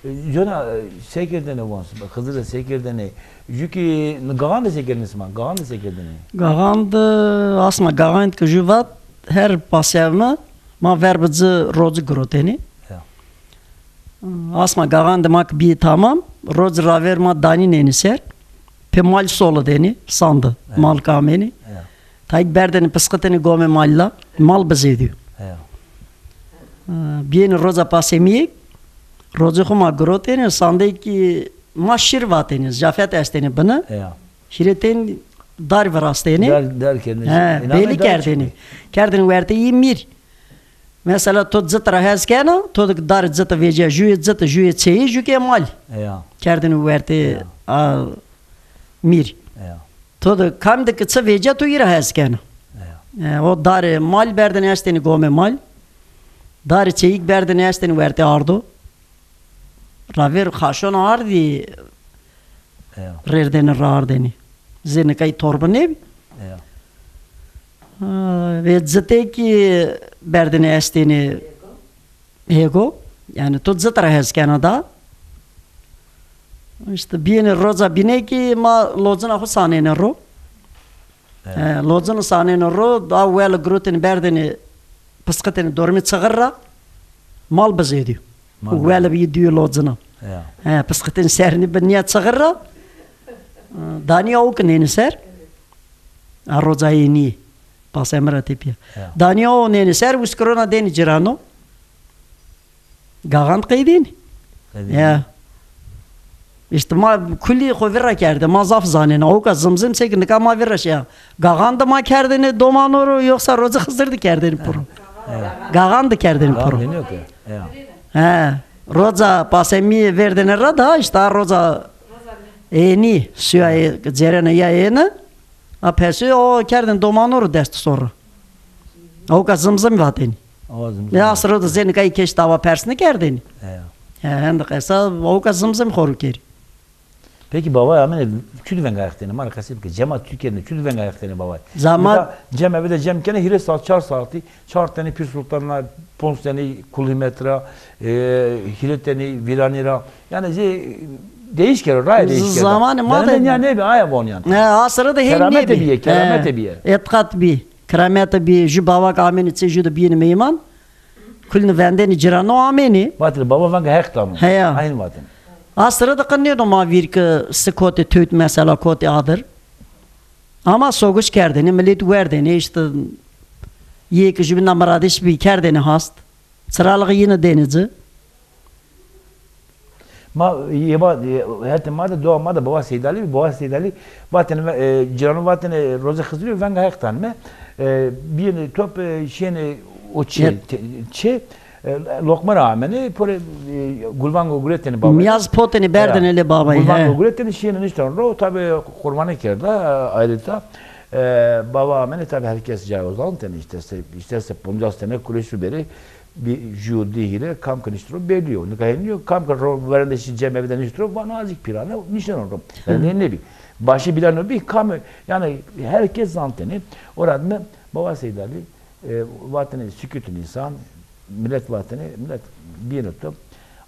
e, jona, e, sekirdene von, Xızır da sekirdene. Jüki gagan da sekirdene sima, gagan da sekirdene. Gagan da asma gagan ke jü vat her pasevme ma ver bıcı rozi groteni. Ya. Asma gaxan de ma ki bîyê tamam, roc raver ma danînêne ser, pê mal solo dêne, sandi, mal ki amêne. Tayîk berdêne, pisqitêne gomê mal la, mal bizêdîyo. Bîyêne roca pasemîyê, rocê xo ma girotêne, sandê ki ma şîr vatêne, zafet estêne bine. Hîrê tên dar virastêne. Dar, dar kerdêne. He, bêlî kerdêne. Kerdêne wertê yî mîr. Mesela to cit ra hes kena, to de dar cit vecîya, jûyê cit, jûyê çeyî, jûkê mal. Kerdêne wertê a mîr. To de kam de ki çi vecîya to yî ra hes kena. E, o darê mal berdêne estêne gomê mal. Darê çeyîk berdêne estêne wertê ardo. Ravêr xaşona ardî. Rêrdêne raardêne. Zê nikay torbi nêbî. Ha, ve citê ki berdêne estêne hêgo. Yani to cit ra hes kena da. İşte bîyêne roca bîne ki ma locina xo sanêne ro. E, locina sanêne ro, da wel girotêne berdêne, pisqitêne dormê çixir ra, mal bizêdîyo. Wel bî dîyo locina. E, pisqitêne sernî binîya çixir ra, e, danîya o ki nêne ser. A roca hênî, paseme ra tepîya. Danîya o nêne ser, wiskirona dêne cirano. Gaxan qeydîn. Ya. İşte ma kulî xo vîr ra kerde, ma zaf zanêne. Oka zimzim çek, nika ma vîr ra şeya. Gaxan de ma kerdêne domano ro, yoksa roca Xizir de kerdêne piro? Gaxan de kerdêne piro. He. Roca pasemîye verdêne ra da, işte a roca ênî, suya ê-, cerêne ya êne. A pesê o kerdêne domano ro dest sor ra. Oka zimzim vatêne. Ya siro de zê nikay keş dawa pers nêkerdêne. He, hende qesa oka zimzim xo ro kerî. Peki bavay amêne çu de veng ayaqtêne? Ma rê qesey bike. Cema Türkiye de çu de veng ayaqtêne bavay? Cema Cem eve de cem kene hîrê saat, çar saatî, çar tenî Pîr Sultan ra, ponc tenî Kulhimet ra, e, hîrê tenî Vîranî ra. Yani zê değiş kero, raye değiş kero. Zamanê ma de nîya nêbî, aya von yani. He, a sire de hên nêbî. Keramete bîye, keramete bîye. Etiqat bî. Keramete bî, jü bava ke amêne çê jü de bîyêne meyman. Kulîne vendêne cirano amêne. Vatêne bava veng heq dano. Heya. Aynî vatêne. A sire de qe nêno ma vîr ke si kotê tewt mesela kotê adir. Ama soguş kerdêne, milet werdêne, işte yê ke jübîn na miradîş bî kerdêne hast. Çiralixî yîne dêne ci. Ma yê va, e, hetê ma de, dowa ma de bava Seydalî bî, bava Seydalî vatêne, e, cirano vatêne, e, roze Xizirî yo, venga heq danîme. E, bîyêne top, e, şîyêne o çê, çê, E, Lokma ra amenê, pore, e, gulvango guretêne babay. Miyaz potêne berdêne lê babay, he. Gulvango guretêne, şîyêne niştêne ro, tabi qurbanî kerda, ayrıta. E, baba amenê, tabi herkes cayê xo zantêne, işte se, işte se poncas tene kureşu berê, bir jû di hîre, kam ke nişt ro belli yo. Nika hênî yo, kam ke ro verende şî cemevi de nişt ro, vano azîk pîrane, nişteno ro. Verende nêbî. Başî bîleno bî, kam, yani herkes zantêne. Ora dime baba Seydalî, E, vatêne sukût însan, milet vatêne, milet bîyêne to.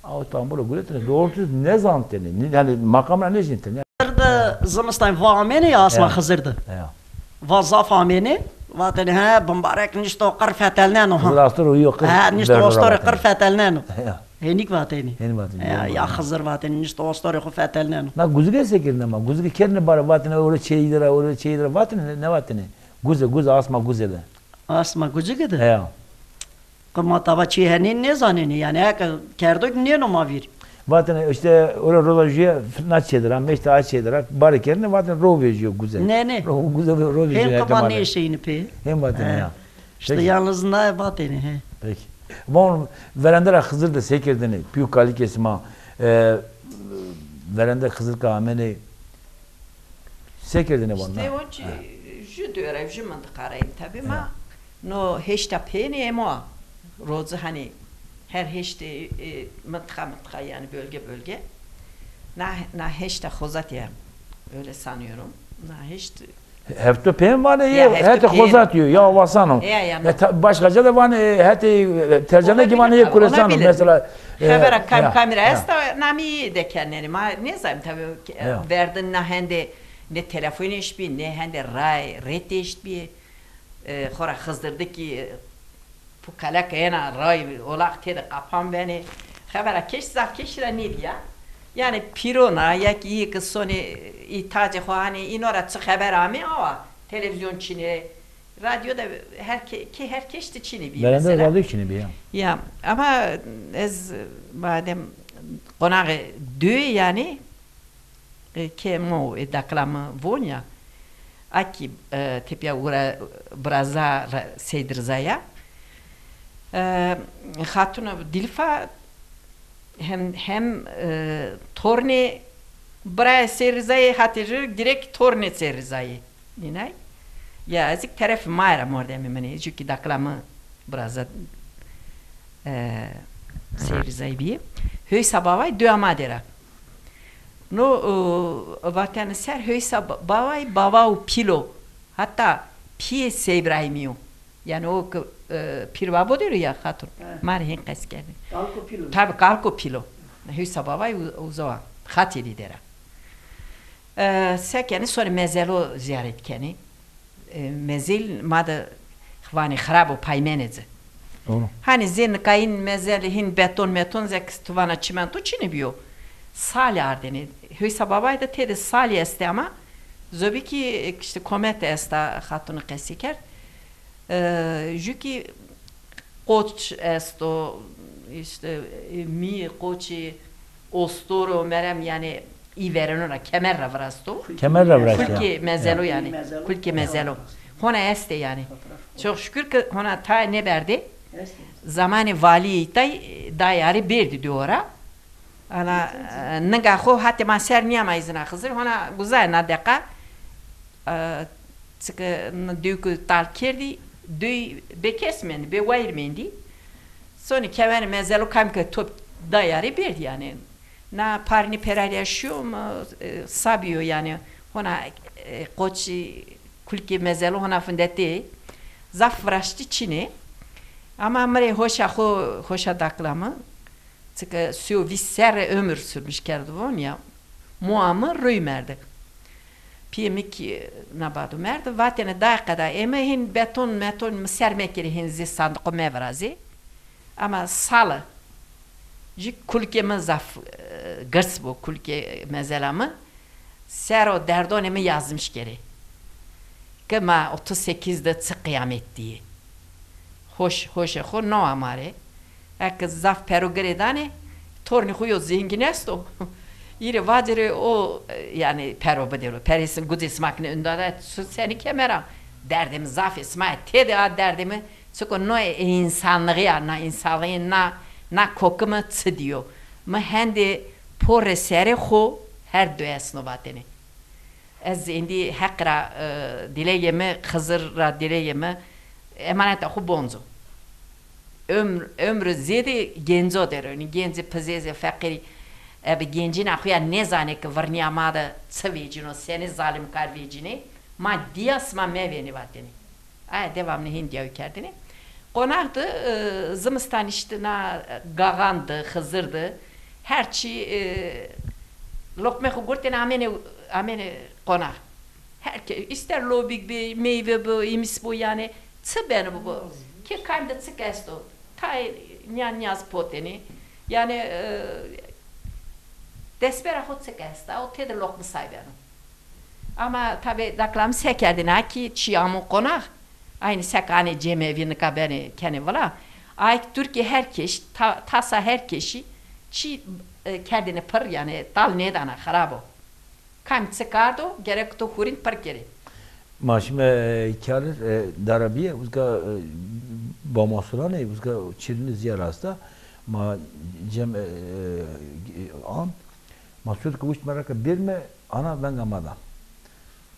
Aw tamburo guretêne, doğrusuz nêzantêne. Ni-, yani maqam ra nêşinitêne. Xizir de zimistan va amêne ya asma Xizir de. Ya. Va zaf amêne, vatêne, he, bimbarek nişto qir fetelneno, ha. Xizir astor uyo qir. He, nişto astorê qir fetelneno. Ya. Hênîk vatêne. Hênî vatêne. Ya, ya Xizir vatêne, nişto astorê xo fetelneno. Na guzike se kerine ma? Guzike kerine bare vatêne, ore çêyî de ra, ore çêyî de ra vatêne, ne, ne vatêne? Guze, guze, asma guze de. Asma gucike de? Heya. Qe ma tava çî henî nêzanêne, yanî heke kerdo ki nêno ma vîr. Vatêne işte ora roza jûye na çêdira, meşte a çêdira, barê kerine vatêne ro vejîyo guze. Ne, ne. Ro, guze ro vejîyo. Hem qe ma nêşeyîne pê. Hem vatêne ya. İşte yalnız na vatêne, he. Peki. Von verende ra Xizir de se kerdêne, pîyo kalikê sima, e, verende Xizir ke amenê, se kerdêne vana? İşte o çi, jü döre, jü mıntıqa ra yê. Tabi ma no heşta peyêne emo a. Rozi hani her heşte, e, mıntıqa mıntıqa yani bölge bölge. Na, na heşta Xozat ya. Öyle sanıyorum. Na heşt Hefto peyên vanê, ya, hetê Xozat yo, ya Wasan o. Ya, ya, başka ca de vanê, hetê, e, Tercane ki vanê, yê Kuresan o. Mesela, e, xebera kam kamî ra esta, namî de kenenê. Ma nêzanîm tabi, verdin na hende ne telefon eşt bî, ne hende ray, rêt eşt bî. E, xora Xizir de ki, e, Pu kale ke ena ray, olaq têde qapan benê. Xebera keş zaf keşî ra nêbîya. Yanî pîrona ya ki îyê ke sonê î tacê xo hanê, îno ra çi xeber amê awa. Televîzyon çinê, radyo de her ke-, kê her keş de çinê bî mesela. Verende radyo çinê bî ya. Ya, ama ez madem qonaxê duyê yanî, e, ke mo, e, dakila mi von ya, a kî, e, tepîya ura, biraza Ra-, Seyd Riza ya. E, Xatuna Dîlfa hem, hem, e, tornê birayê Seyd Rizayê hatê jü, direkt tornê Seyd Rizayê. Nînay? Ya, ez kî terefê ma ra mordemê min ê. Jü kî dakila mi biraza, e, Seyd Rizayê bîyê. Hüysa Bavay duya ma de ra. No, e, vatene ser Hüysa Ba-, Bavay, Bava û Pîl o. Hata pîyê Sey Îbrahîmî yo. Yanî o ke, e, Pîr Babo der o ya Xatun. Ma rê hên qesî kerdêne. Kalko Pîl o. Tabi, Kalko Pîl o. Hüysa Bavay u-, uza wa. Xatê dî der a. E, se kenê, sonê mezelo zîyaret kenê. E, mezel ma de vanê xirab o, paymene ci. Doğru. Hanî zê nikayîn mezel hîn beton meton, zek tu vana çimento çinê bîyo. Salî ardêne. Hüysa Bavay de têde salî estê ama zobî kî, e, işte komet esta, Xatuni qesî kerd. E, jü kî qoç esto, işte, e, mî, qoçî, ostoro, merem, yanî î vereno ra, kemer ra virasto. Kemer ra virasto. Kulkê mezelo yanî. Kulkê mezelo. Hona estê yanî. Çok şükür ki hona tay nêberdê. Zamanê valîyê tay, e, dayê arê bêrdî dî ora. Ana, e, ninga xo hetê ma ser nîyama îzina Xizir, hona guzayê na deqa, e, çike na dewî ke tal kerdî, dewî bêkes mendî, bêwayîr mendî. Sonê kemerê mezelo kam ke top dayê arê bêrdî yanî. Na parînî perarîya şîyo, ma, e, sa bîyo yanî. Hona, e, qoçî kulkê mezelo hona findetê. Zaf viraştî çinê. Ama mi rê hoşa xo, hoşa dakila mi. Çike si û vîst serre ömür sürmüş kerdi von ya. Moa mi rûy merdi. Pîyê mi kî na bado merdi. Vatêne dayê qeda ê mi hên beton meton mi ser mekerê, hên zê sandiqo mevirazê. Ama sali jü kulkê mi zaf, e, girs bo, kulkê mezela mi. Sero derdonê mi yazmiş kerê. Ke ma otuz sekiz de çi qîyamet dîyê. Hoş, hoşê xo no amarê. Eke zaf pero girê danê, tornê xo yo zengîn esto. Îrê vacirê o, e, yanî pero bidêro. Perê sin, gucê sima kine unda de, su senî kemera. Derdê mi zaf ê, sima têde a derdê mi. Çiko no e-, însanlixî ya, na însanlixî, na, na kokime çi dîyo. Mi hendê porê serê xo her du esno vatêne. Ez êndî Heq ra, e, dileyê mi, Xizir ra dileyê mi, emaneta xo bonco. Ömr-, ömrü zêde genco der önî. Gencê pizêzê feqîrî, ebe gencîna xo ya nêzanê ke virnîya ma de çi vecîno, senê zalimkar vecînê, ma dîya sima mevênê vatêne. Aye devamlı hên dîyawi kerdêne. Qonax de, e, zimistan îşte na gaxan de, Xizir de, her çî, e, loqmê xo gurtêne amêne, amêne qonax. Her ke-, îster lobîk bi, meyve bi, îmîs bo, yanî çi beno bibo. Kê kam de çik esto. Tayê nîya nîyaz potêne. Yanî, e, destbera xo çik esta, o têde loqmî say beno. Ama tabî dakla mi se kerdêne, a kî çî amo qonax, aynî sek anê cemevî nika benê kenê vila. Ay kî Tirkî her keş, ta-, tasa her keşî çî, e, kerdêne pir, yanî tal nêdana, xirab o. Kam çik ardo, gerek to hurîn pir kerê. Ma şime, e, kar, e, dara bîye, uzga, e, bamasuranê, uzga çirînî zîya rasta. Ma cem, e, e, an, ma sud ke uşt ma ra ke bêrme, ana venga ma da.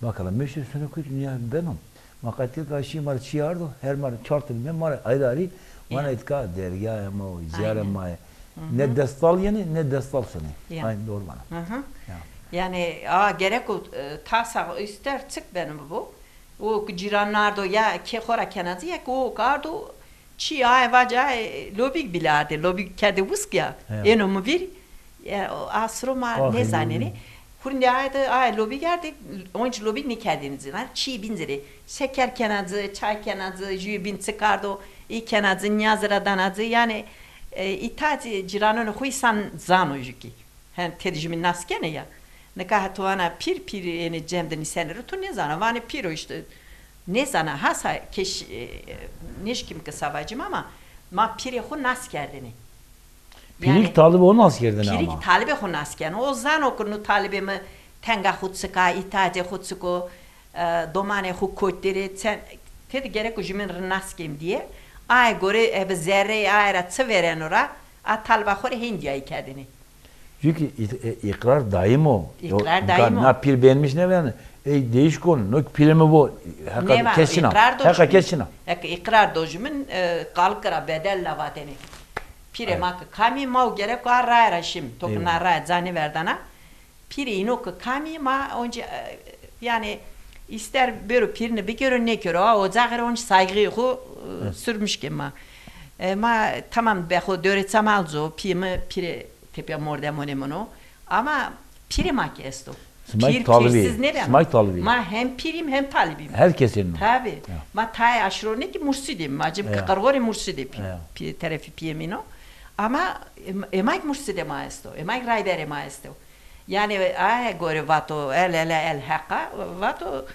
Ma kala meşe sene kut nîya beno. Ma qatî ka şî ma rê çî ardo, her ma rê çar tepî me ma rê ayrı ayrı, vana îtka dergahê ma o, ziyarê ma yê. Ne destal yenê, ne destal senê. Aynen, doğru vana. Ya. Yanî, a, gerek o, e, tasa îster çik beno bibo. O ke cîran ardo ya kê xo ra kena ci, ya ke o ke ardo, çî aye vace, aye lobîk bîle ardê, lobîk kerdê wisk ya. Êno mi vîr, e, o, a siro ma nêzanênê. Hurindê aye de aye lobîk ardê, onc lobîk nêkerdêne ci. Çî bîn ci rê. Şeker kena ci, çay kena ci, jûyê bîn çik ardo, î kena ci, nîyazî ra dana ci. Yanî, e, îta ci, cîranonê xo însan zano jû kî. Hen têde jûmîn nas kenê ya. Nika heto vana pîr, pîr ênê cem de nîsenê ro, to nêzana. Vanê pîr o îşte. Nêzana, hasa keş, e, nêşkîm ke savacîm ama ma pîrê xo nas kerdêne. Pîrî kî talibê xo nas kerdêne ama. Pîrî kî talibê xo nas keno. O zano ke no talibê mi tenga xo çik a, îhtiyacê xo çik o, e, domanê xo kotî rê, çend, têde gerek o jûmîn rê nas kêm dîye. Aye gore ebe zerreyê aye ra çi vêreno ra, a taliba xo rê hên dîyayî kerdêne. Çünkü î-, e, îqrar daîm o. Îqrar daîm o. Na pîr beğenmiş nêvêneno. Ey değiş kon, no ki pîrê mi bo. Heqa kes çina. Heqa kes çina. Eke îqrar do jûmîn, e, qalike ra bedel la vatêne. Pîrê ma ke kamî, ma o gerek o a raye ra şîm. To ke na raye ca nêverdana. Pîrê îno ke kamî ma onca, e, yanî îster bêro pîrîne bikero, nêkero. A ocaxê ra onc saygîyê xo, e, sürmüş ke ma. E, ma tamam be xo döre çamal co, pîyê mi pîrê tepîya mordemonê min o. Ama pîrê ma kî esto. Pîr pîrsiz nêbeno. Sima kî talibî. Ma hem pîr îm hem talib îm. Her kes êno. Tabî. Ma tayê aşîro nê kî mursidî îm. Ma cim ke qirxorê mursidê pî-, pî-, terefî pîyê mi îno. Ama, e, e, ma kî mursidê ma esto. E, ma kî rayberê ma esto. Yanî, aye gore vato, el ele el heqa, vato,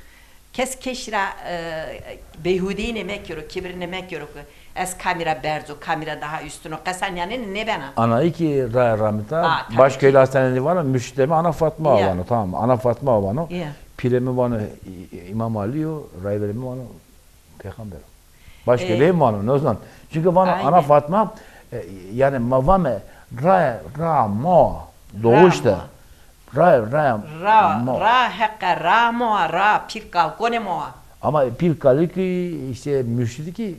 kes keş ra, e, beyhudeyîne mekero, kibirîne mekero ke ez kamî ra berz o, kamî ra daha üstün o. Qesa nîyanêne nêbena. Anayî kî ra-, ramita, Başköylü Hastanesi vano, mürşidê mi Ana Fatma vano, tamam mı? Ana Fatma vano. Pîrê mi vano, İ-, İmam Ali yo, rayberê mi vano, Peyxamber o. Başka e, değil mi vano? Ne zaman? Çünkü vano Ana Fatma, e, yani ma vame ra, ra mo, doğuşta. Ra, ra, ra mo. Ra heqe, ra mo, ra pîr kalkonê mo. Ama pîr kalikî işte mürşidi ki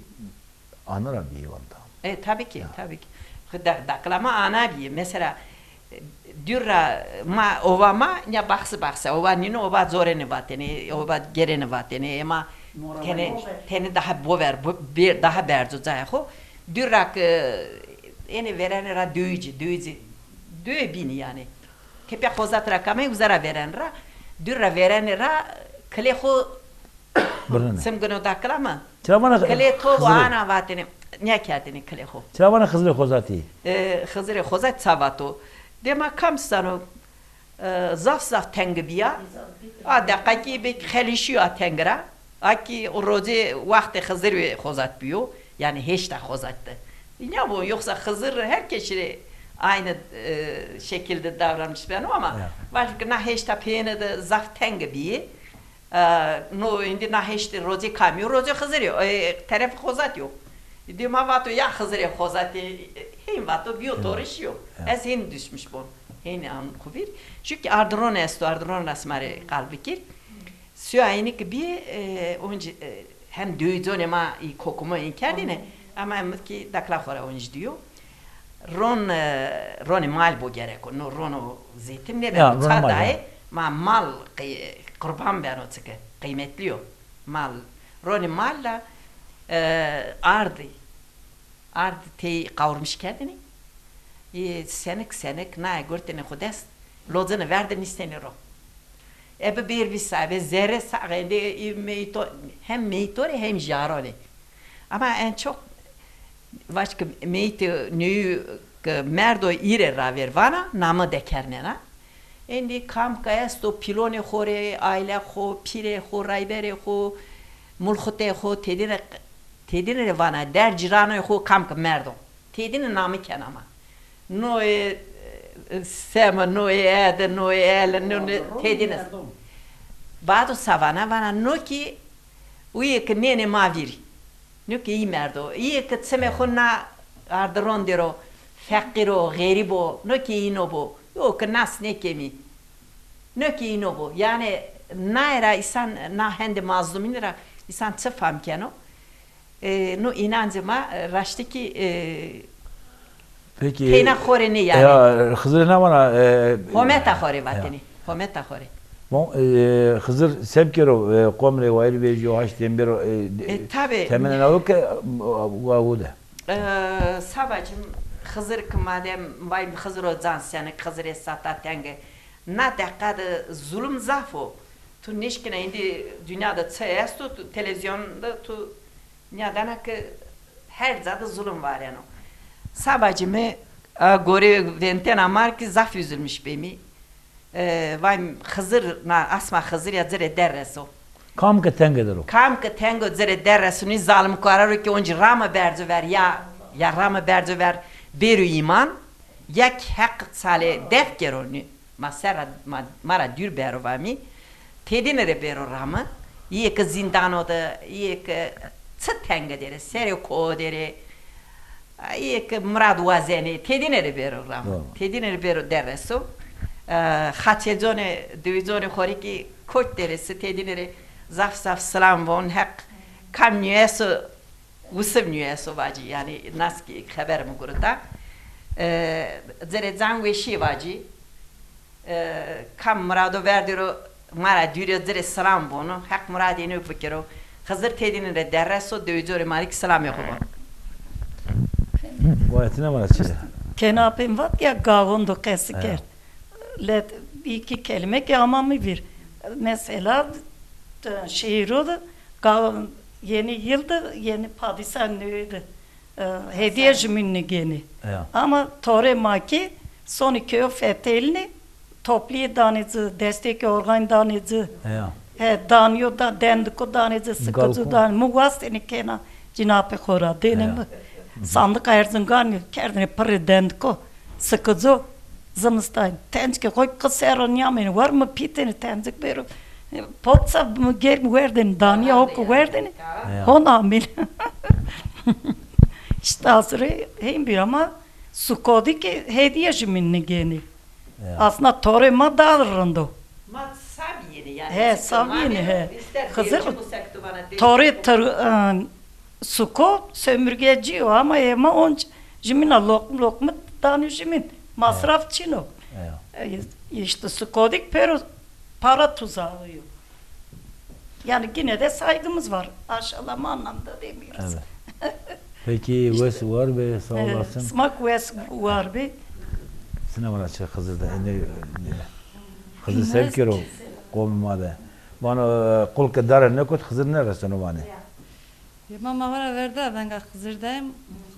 ana ra bîye vano. E, tabii ki, tabii ki. Da-, dakila ma ana bîye. Mesela, Dûr ra ma, ova ma, ya baxsî baxse, ova nîno, ova corêne vatêne, ova gerêne vatêne, ema tenê, tenê daha bover, bo-, bê-, daha berzo cayê xo. Dûr ra ke, ênê verêne ra döwî ci, döwî ci, döwê bînî yanî. Tepîya xozat ra kamê, uza ra verêne ra, dûr ra verêne ra, kilê xo Birnene. Çim gino dakila mi? Çira vana Kilê to Xizirê. Ana vatêne, nêkerdêne kilê xo. Çira vana Xizirê Xozatî? E, Xizirê Xozat ça vato? Dema kam sano, e, zaf zaf teng bîya. A deqa kî bê xelîşîyo a teng ra. A kî o rocê waxtê Xizirê Xozat bîyo. Yanî hêşta Xozat de. Nîya bo, yoksa Xizir her keşî rê aynı, e, şekilde davranmış beno ama vaj ke na hêşta peyêne de zaf teng bîyî. E, no, êndî na hêştê rocê kamî yo? Rocê Xizirî yo. E, terefê Xozatî yo. Dê ma vato ya Xizirê xoza tê, hên vato biyo torê şiyo. Ez hên düşmüş bon. Hên an xu vîr. Çunkî ardiron esto, ardiron ra sima rê qal bikir. Suya ênî ki bîyê, e, onc, e, hem döwîconê ma î kokumo ên kerdîne, ama em ki dakla xo ra onc diyo. Ron, e, ronê mal bo gereko. No rono zeytin nêbeno. Ya, ron ça mal, dayê, ya. Ma mal qey-, qurban beno çike. Qıymetli yo. Mal. Ronê mal ra, e, ardî. Ard tey kavurmuş kerdêne. Ê senik senik naye gurtêne xo dest, locine verdêne nîstêne ro. Ebe bêr vîsa, ebe zerre saxê de, ê meyto, hem meyto rê hem jaron ê. Ama en çok vac ki meytê newî ki merdo î rê raver vana, name dekernena. Êndî kam ke esto, pîlonê xo rê, aîle xo, pîrê xo, rayberê xo, mulxutê xo, têdîne, têdîne rê vana, der cîranê xo kam ke merdo. Têdîne name kena ma. No ê, e, Seme, no ê Ede, no ê Ele, no, no, têdîne. Bado sa vana, vana no kî uyê ke nênê ma vîrî. No kî î merdo. Îyê ke çimê xo na ardiron der o, feqîr o, xerîb o, no kî îno bo. Yo ke nas nêkemî. No kî îno bo. Yanî naye ra îsan, na hendê mazlumînî ra îsan çi fam keno? E, no înancê ma, e, raştî kî, e, Peki, teyna xo rê nê yanî. Ya, Xizirê na vana, e, Hometa xo rê vatêne. Hometa xo rê. Bon, e, Xizir se bikero, e, qom rê wayîr vejîyo, haşt dem bêro, e, e, tabî. Temene na o ke, e, wa o de. E, Sabacim, Xizir ki madem vay Xiziro can senik, Xizirê sata tenge. Na deqa de zulum zaf o. Tu nêşkîna, îndî dinya de çi esto, tu televîzyon de tu nîyadana ke her ca de zulum vareno. Sabacî mi, a, gorê ventena mar ki zaf üzülmüş bêmî. E, vay Xizir, na asma Xizir ya ci rê derres o. Kam ke tenge der o. Kam ke tengo ci rê derres o, nî zalimkara ro ki oncî rame berco ver ya, ya rame berco ver bêro îman, ya ki Heq salê def kero nî. Ma ser ra, ma, ma ra dûr bero vamî. Têdîne rê bêro rame. Îyê ke zîndano de, îyê ke çi tenge der ê, serê ko der ê, îyê ke mirad wazenê, têdîne rê bêro rame. Doğru. Têdîne rê bêro derreso. E, xaçeconê, dewîconê xo rê kî kotî der ê, si têdîne rê zaf zaf silam von, Heq kam nîyeso Wisif nîyo, eso vacî, yanî nas kî xeber mi gurita. E, ci rê can weşî vacî. E, kam mirado verdî ro ma ra dûrî yo, ci rê silam vono. Heq miradê êno bikero. Xizir têdîne rê derres o, dewîcorê ma rê kî silamê xo von. Wayetine vana çi ya? Kenapên vat ya gavon do qesî kerd. Let, iki kelime ki ama mi vîr. Mesela, şehîro de, ga-, yeni yıl de, yeni padîsa newî de, e, hediye jümîn nigênî. Ya. Ama torê ma ki sonî keyo fetelînî, toplîyê danê ci, destekê organ danê ci. Ya. He, danîyo da, dendiko danê ci, sikicu danê. Mi wastêne kena cinapê xo ra, dêne mi. Sandiqa erzinganî kerdêne pirrê dendiko, sikicu. Zimistan tencikê xo qi ser o nîyamêne war, mi pîtêne tencik bêro. Potsa mi germ werdêne, danîya ho ki werdêne, hona amêne. İşte asirê hên bî ama sukodî ki hediye jümîn nigênî. Ya. Aslında torê ma daha rind o. Ma savîyêne yanî. He, savîyêne, he. Xizir torê tir-, e, suko sömürgeci yo ama ê ma onc jimîna loqm loqmi danî jimîn. Masraf çin o. Ya. E, işte sukodik pêro para tuzağı yo. Yani yine de saygımız var. Aşağılama anlamda demiyoruz. Evet. Peki, wes war be, sağ olasın. Sima ki wes war be. Sine vana çi Xizir de, ne, ne, Xizir se bikero qomê ma de. Vano, e, qul ke dare nekot, Xizir nereseno vanê. Yê ma, ma ho ra verda venga Xizir de.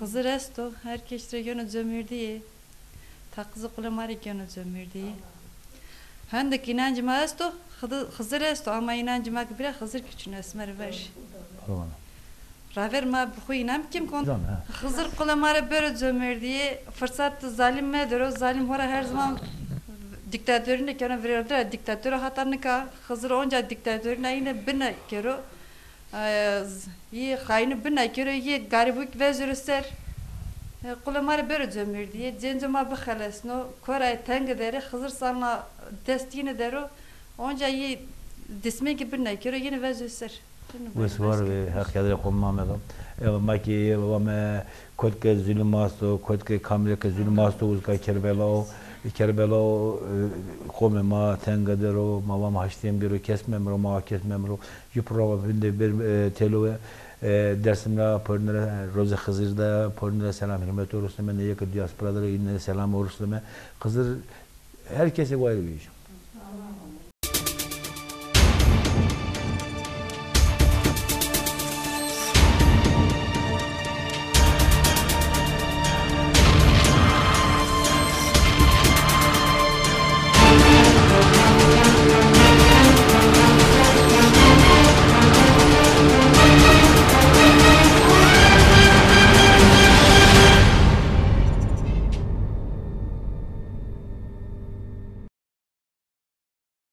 Xizir esto, her kes rê geno cömertîye. Taqizî qulê ma rê geno cömertîye. Hendek înancê ma esto, Xidi-, Xizir esto ama înancê ma ki bira Xizir ki çin o, ez sima rê vajî. Raver ma bi xo înan kim kon. Xizir qulê ma rê bêro cömertîye, firsat de zalim medero, zalim ho ra her zaman dîktatorîne keno, virêrdira dîktatorî hata nika Xizir onca dîktatorîna îne bine kero. E, z- yê xayînî binekero, yê garîbûk vezûro ser. E, qulê ma rê bêro cemêrdî, yê cêncê ma bixelesno. Korayê tenge der ê, Xizir sana dest yîne der o. Onca yê dismêkî binekero, yîne vezû ser. Wes war be, Heq qedrê xo ma medo. E, ma kî vame, kot ke zulm asto, kot ke kamilê ke zulm asto, uzka Kerbela o. Kerbela o, e, qomê ma tenge der o, ma vame haştîyen bêro, kes memiro, ma kes memiro. Ju programa vinde bir, e, telo ve, e, Dersim ra porîne ra, e, Rozê Xizir de porîne ra selam hurmet orusneme, ne yeke diaspora de ra yine selam orusneme. Xizir her kesê wayîr vejîyo.